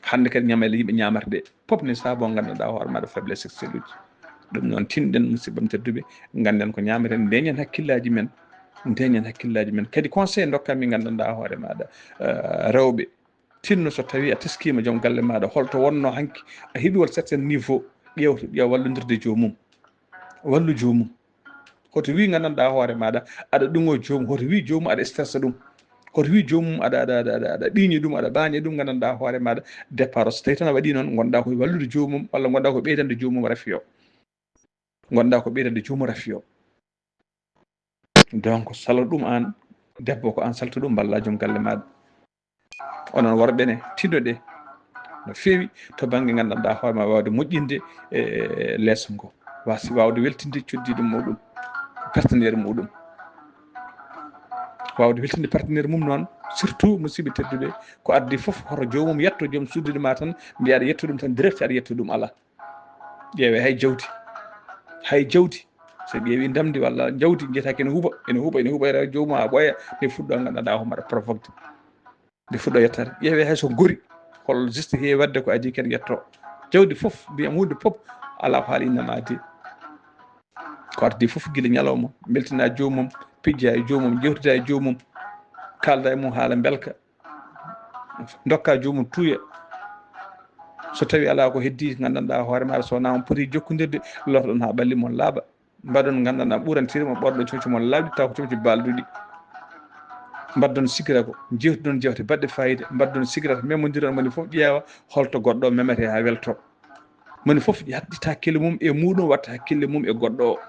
Hannde kadi ñamale yimɓe ñaamata ɗe pop ne saabo nganndanɗaa hoore maaɗa faiblesse sexuelle uji. Ɗum noon tinɗen musidɓe am tedduɓe, ngannden ko ñaameten, ndeñen hakkillaaji men, ndeñen hakkillaaji men. Kadi conseil ndokkanmi nganndanɗaa hoore maaɗa, eh, rewɓe, tinno so tawii a teskiima joom galle maaɗa, holto wonnoo hanki a heɓi wol certain niveau, ƴeew, ƴeew wallondirde joomum, wallu joomum. Hoto wii nganndanɗaa hoore maaɗa aɗa ɗuŋoo joomum, hoto wii joomum aɗa stressa ɗum, hoto wii joomum aɗa, aɗa, aɗa, aɗa, aɗa ɓiiñi ɗum, aɗa ɓaañi ɗum, nganndanɗaa hoore maaɗa départ o. So tawii tan a waɗii noon, ngonɗaa ko wallude joomum walla ngonɗaa ko ɓeydande joomum rafi o. Ngonɗaa ko ɓeydande joomum rafi o. Donc, salo ɗum aan, debbo ko aan salto ɗum, mballa joom galle maaɗa. Onon worɓe ne, tinnoɗe no feewi to bannge nganndanɗaa hoore ma waawde moƴƴinde e leeso ngo, wasi waawde weltinde coddiiɗo muɗum, partenaire muɗum. Waawde weltinde partenaire mum noon, surtout musidɓe tedduɓe, ko addi fof hoto joomum yetto joom suudude ma tan, mbiya aɗa yetto ɗum tan direct, aɗa yetto ɗum alaa. Ƴeewe hay jawdi, hay jawdi, so ƴeewi ndamdi walla jawdi, njiyata ko ene huuɓa, ene huuɓa, ene huuɓa, era joomum haa ɓooya, nde fuɗɗo nganndanɗaa hoore maaɗa provokde. Nde fuɗɗo yettade. Ƴeewe hay so gori, hol juste heewi waɗde ko adii ken ƴetto. Jawdi fof, ndiyam, huunde fof, alaa ko haali innama adii. Ko adii fof gila ñalawma, mbeltina joomum, pijja e joomum, jewtida e joomum, kaalda e mum haala mbelka, ndokka joomum tuuya. So tawii alaa ko heddii, nganndanɗaa hoore maaɗa, so wonaa on poti jokkondirde, lorɗon haa ɓalli mon laaɓa. Mbaɗon nganndanɗaa ɓurantiire mo, ɓorɗon comci mon laaɓɗi, taw ko comci baalduɗi. Mbaɗdon sigira ko, jewtidon jewte baɗɗe faayiida, mbaɗdon sigira ko, memondiron, moni fof ƴeewa holto goɗɗo o memete haa welto. Moni fof hakkillita hakkille mum e muɗum, watta hakkille mum e goɗɗo o.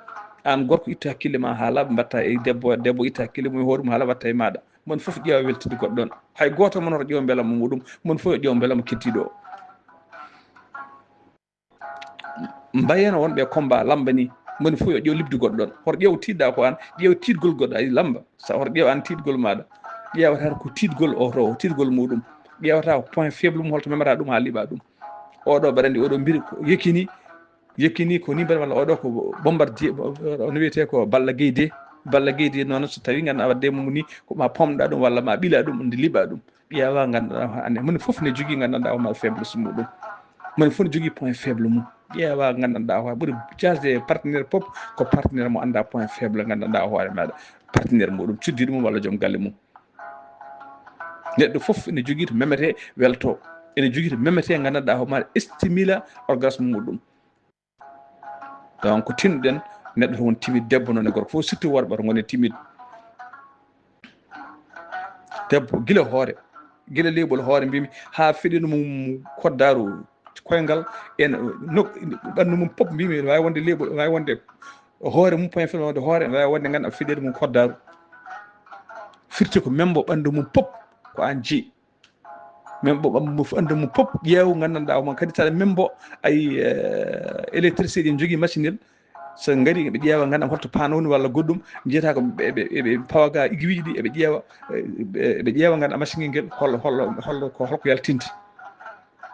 Aan gorko, ittu hakkille ma haa laaɓa, mbaɗta e debbo, debbo itta hakkille mum e hoore mum haa laaɓa, watta e maaɗa. Moni fof ƴeewa weltinde goɗɗo on. Hay gooto mon hoto ƴeew mbelamo muɗum, moni fof yo ƴeew mbelamo keddiiɗo o. Mbayeno wonɓe e combat lamba ni, moni fof yo ƴeew liɓdi goɗɗo on. Hoto ƴeew tiiɗɗa ko aan, ƴeew tiiɗgol goɗɗo ay lamba. Sa hoto ƴeew aan tiiɗgol maaɗa. Ƴeewata ko tiiɗgol o to, tiiɗgol muɗum. Ƴeewata ko point faible mum, holto memata ɗum haa liɓa ɗum. Oɗo mbaɗa anndi oɗo mbiri ko Yekini, Yekini ko ni mbaɗa walla oɗo ko Bombardier, no wiyetee ko Balla Gaye deux. Balla Gaye deux noon so tawii nganndanɗaa wadde mum ni ko ma pomɗa ɗum walla ma ɓila ɗum, nde liɓa ɗum. Ƴeewa nganndanɗaa hoore ande, moni fof ne jogii nganndanɗaa hoore ma faiblesse muɗum. Moni fof ne jogii point faible mum. Ƴeewa nganndanɗaa hoore, ɓuri jasde e partenaire pop ko partenaire mo annda point faible nganndanɗaa hoore maaɗa, partenaire muɗum, cuddiiɗo mum walla joom galle mum. Neɗɗo fof ene jogii to memete welto, ene jogii to memete nganndanɗaa hoore ma stimula orgasme muɗum. Donc, tinɗen neɗɗo to won timide, debbo noon e gorko fof, surtout worɓe to ngoni timide. Debbo gila hoore, gila leeɓol hoore mbimi haa feɗɗi mum koddaaru koyngal, en nok ɓanndu mum pop mbimi, ene waawi wonde leeɓol, ene waawi wonde hoore mum point faible, wonde hoore, ene waawi wonde nganndanɗaa feɗɗi mum koddaaru. Firti ko membo ɓanndu mum pop ko aan jeyi. Membo ɓanndu mum fof, ɓanndu mum pop ƴeew nganndanɗaa hoore ma kadi saɗa membo ay, eh, électricité ɗi jogii machine el. So ngari ɓe ƴeewa nganndanɗaa holto paan woni walla goɗɗum, njiyata ko ɓe, ɓe, ɓe, ɓe pawa ga aiguille ji ɗi, eɓe ƴeewa, eh, ɓe, ɓe ƴeewa nganndanɗaa machine ngel hol, hol, hol ko, holko yaltinta.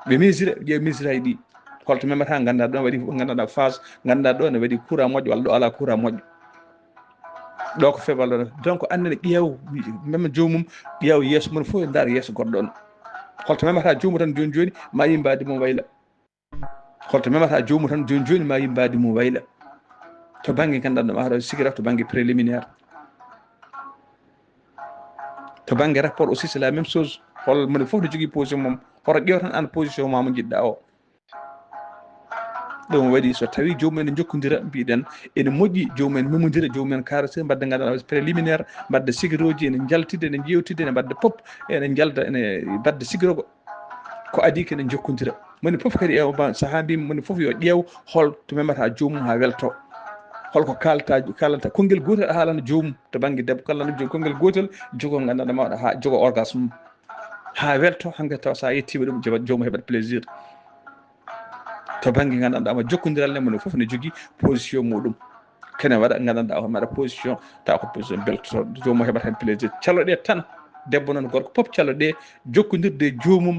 Ɓe mesure, ɓe ƴeewa mesure aji ɗi. Holto memata nganndanɗaa ɗo waɗi, nganndanɗaa phase, nganndanɗaa ɗo ne waɗi courant moƴƴo walla ɗo alaa courant moƴƴo. Ɗo ko faible ɗo. Donc, anndene ƴeew, mema joomum, ƴeew yeeso mum fof, ndaar yeeso goɗɗo on. Holto memata joomum tan jooni jooni, ma yi mbaadi mum wayla. Holto memata joomum tan jooni jooni, ma yi mbaadi mum wayla. To bannge nganndanɗaa ɗum, a haɗa sigira to bannge préliminaire. To bannge rapport aussi, c'est la même chose. Hol moni fof ne jogii position mum. Hoto ƴeew tan aan position ma mo njiɗɗaa o. Ɗum waɗi so tawii joomum en njokkondira, mbiɗen ene moƴƴi joomum en memondira, joomum en kaara sir, mbaɗda nganndanɗaa préliminaire, mbaɗda sigiroji, ene njaltida, ene njeewtida, ene mbaɗda pop, ene njalda, ene mbaɗda sigirogo. Ko adii ko ene njokkondira. Moni fof kadi e oba sahaa mbimi moni fof yo ƴeew hol to memata joomum haa welto. Holko kaalta, kaalanta konngel gootel a haalana joomum to bannge debbo, kaalana joom konngel gootel, jogo nganndanɗaa mawɗo haa jogo orgasme. haa welto, hankadi tawa so a yettiima ɗum, jooma- joomu heɓat plaisir. To bannge nganndanɗaa ma jokkondiral ne, moni fof ne jogii position muɗum. Kene waɗa nganndanɗaa o maɗa position, tawa ko position beltoto, joomu heɓat heen plaisir. Caloɗe tan, debbo noon gorko pop caloɗe jokkondirde e joomum.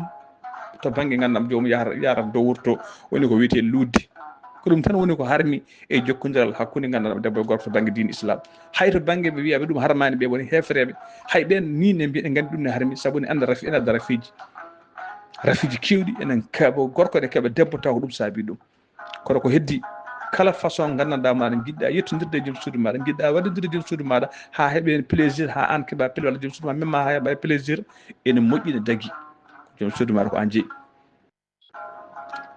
To bannge nganndanɗaa joomum yahata, yahata dow wurto, woni ko wiyetee luudde. Ko ɗum tan woni ko harmi e jokkondiral hakkunde nganndanɗaa debbo e gorko to bannge diine Islam. Hay to bannge ɓe wiyaɓe ɗum harmaani, ɓe woni heefereeɓe. Hay ɓeen ni ne mbiya, ɓe nganndi ɗum ne harmi, sabu ne annda rafi-, ene adda rafiiji. Rafiiji keewɗi enen keeɓa gorko, ene keeɓa debbo, taw ko ɗum saabi ɗum. Kono ko heddi, kala façon nganndanɗaa maɗa njiɗɗa yettondirde e joom suudu maɗa, njiɗɗa waɗondirde e joom suudu maɗa, haa heɓa heen plaisir, haa aan keɓa plaisir, walla joom suudu ma même haa heɓa plaisir, ene moƴƴi, ne dagi. Joom suudu maɗa ko aan jeyi.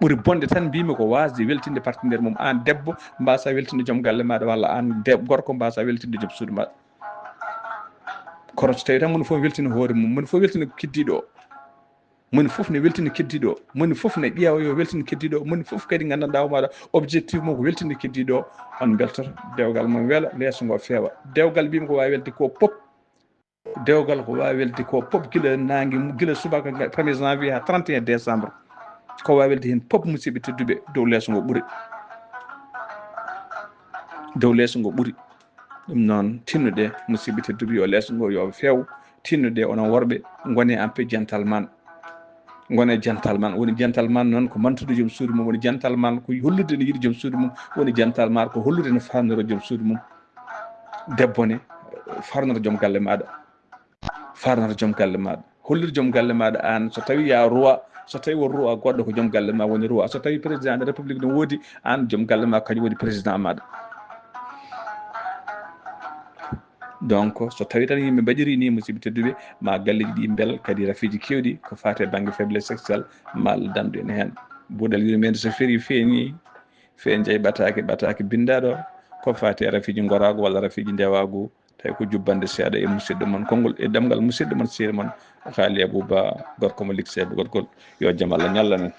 Ɓuri bonde tan mbiymi ko waasde weltinde partenaire mum, aan debbo mbaasa weltinde joom galle maɗa, walla aan deb-, gorko mbaasa weltinde joom suudu maɗa. Kono so tawii tan moni fof weltina hoore mum, moni fof weltina keddiiɗo o, moni fof ne weltina keddiiɗo o, moni fof ne ƴeewa yo weltin keddiiɗo o, moni fof kadi nganndanɗaa o maɗa objectif mum ko weltinde keddiiɗo o, on mbeltoto, dewgal mum wela, leeso ngo feewa. Dewgal mbiymi ko waawi welde ko pop. Dewgal ko waawi welde ko pop, gila naange, gila subaka nga premier janvier haa trente et un décembre. Ko waawi welde heen pop, musidɓe tedduɓe, dow leeso ngo ɓuri. Dow leeso ngo ɓuri. Ɗum noon, tinnuɗe, musidɓe tedduɓe, yo leeso ngo yo feew. Tinnuɗe, onon worɓe, ngone en peu gentleman. Ngone gentleman. Woni gentleman noon ko mantude joom suudu mum. Woni gentleman ko hollude ne yiɗi joom suudu mum. Woni gentleman ko hollude ne faamnora joom suudu mum. Debbo ne, faamnora joom galle maɗa. Faamnora joom galle maɗa. Hollude joom galle maɗa aan, so tawi ya roi, so tawi won roi goɗɗo, ko joom galle ma woni roi. So tawi président de république ne woodi, aan joom galle ma kañum woni président maɗa. Donc, so tawi tan yimɓe mbaɗiri ni, musidɓe tedduɓe, ma galleji ɗi mbel kadi rafiiji keewɗi ko faati e bannge faiblesse sexuelle, ma Allah dandu en heen. Buuɗal yurmeende so ferii feeñi, feeñi jey ɓataake, ɓataake binndaɗo, ko faati e rafiiji ngoraagu walla rafiiji ndewaagu, tawi ko jubbande seeɗa e musidɗo mon, konngol e ɗemngal musidɗo mon, sehil mon, Haali Abou Ba, gorko mo Likseede, gorkol, yo jam Allah ñalla men.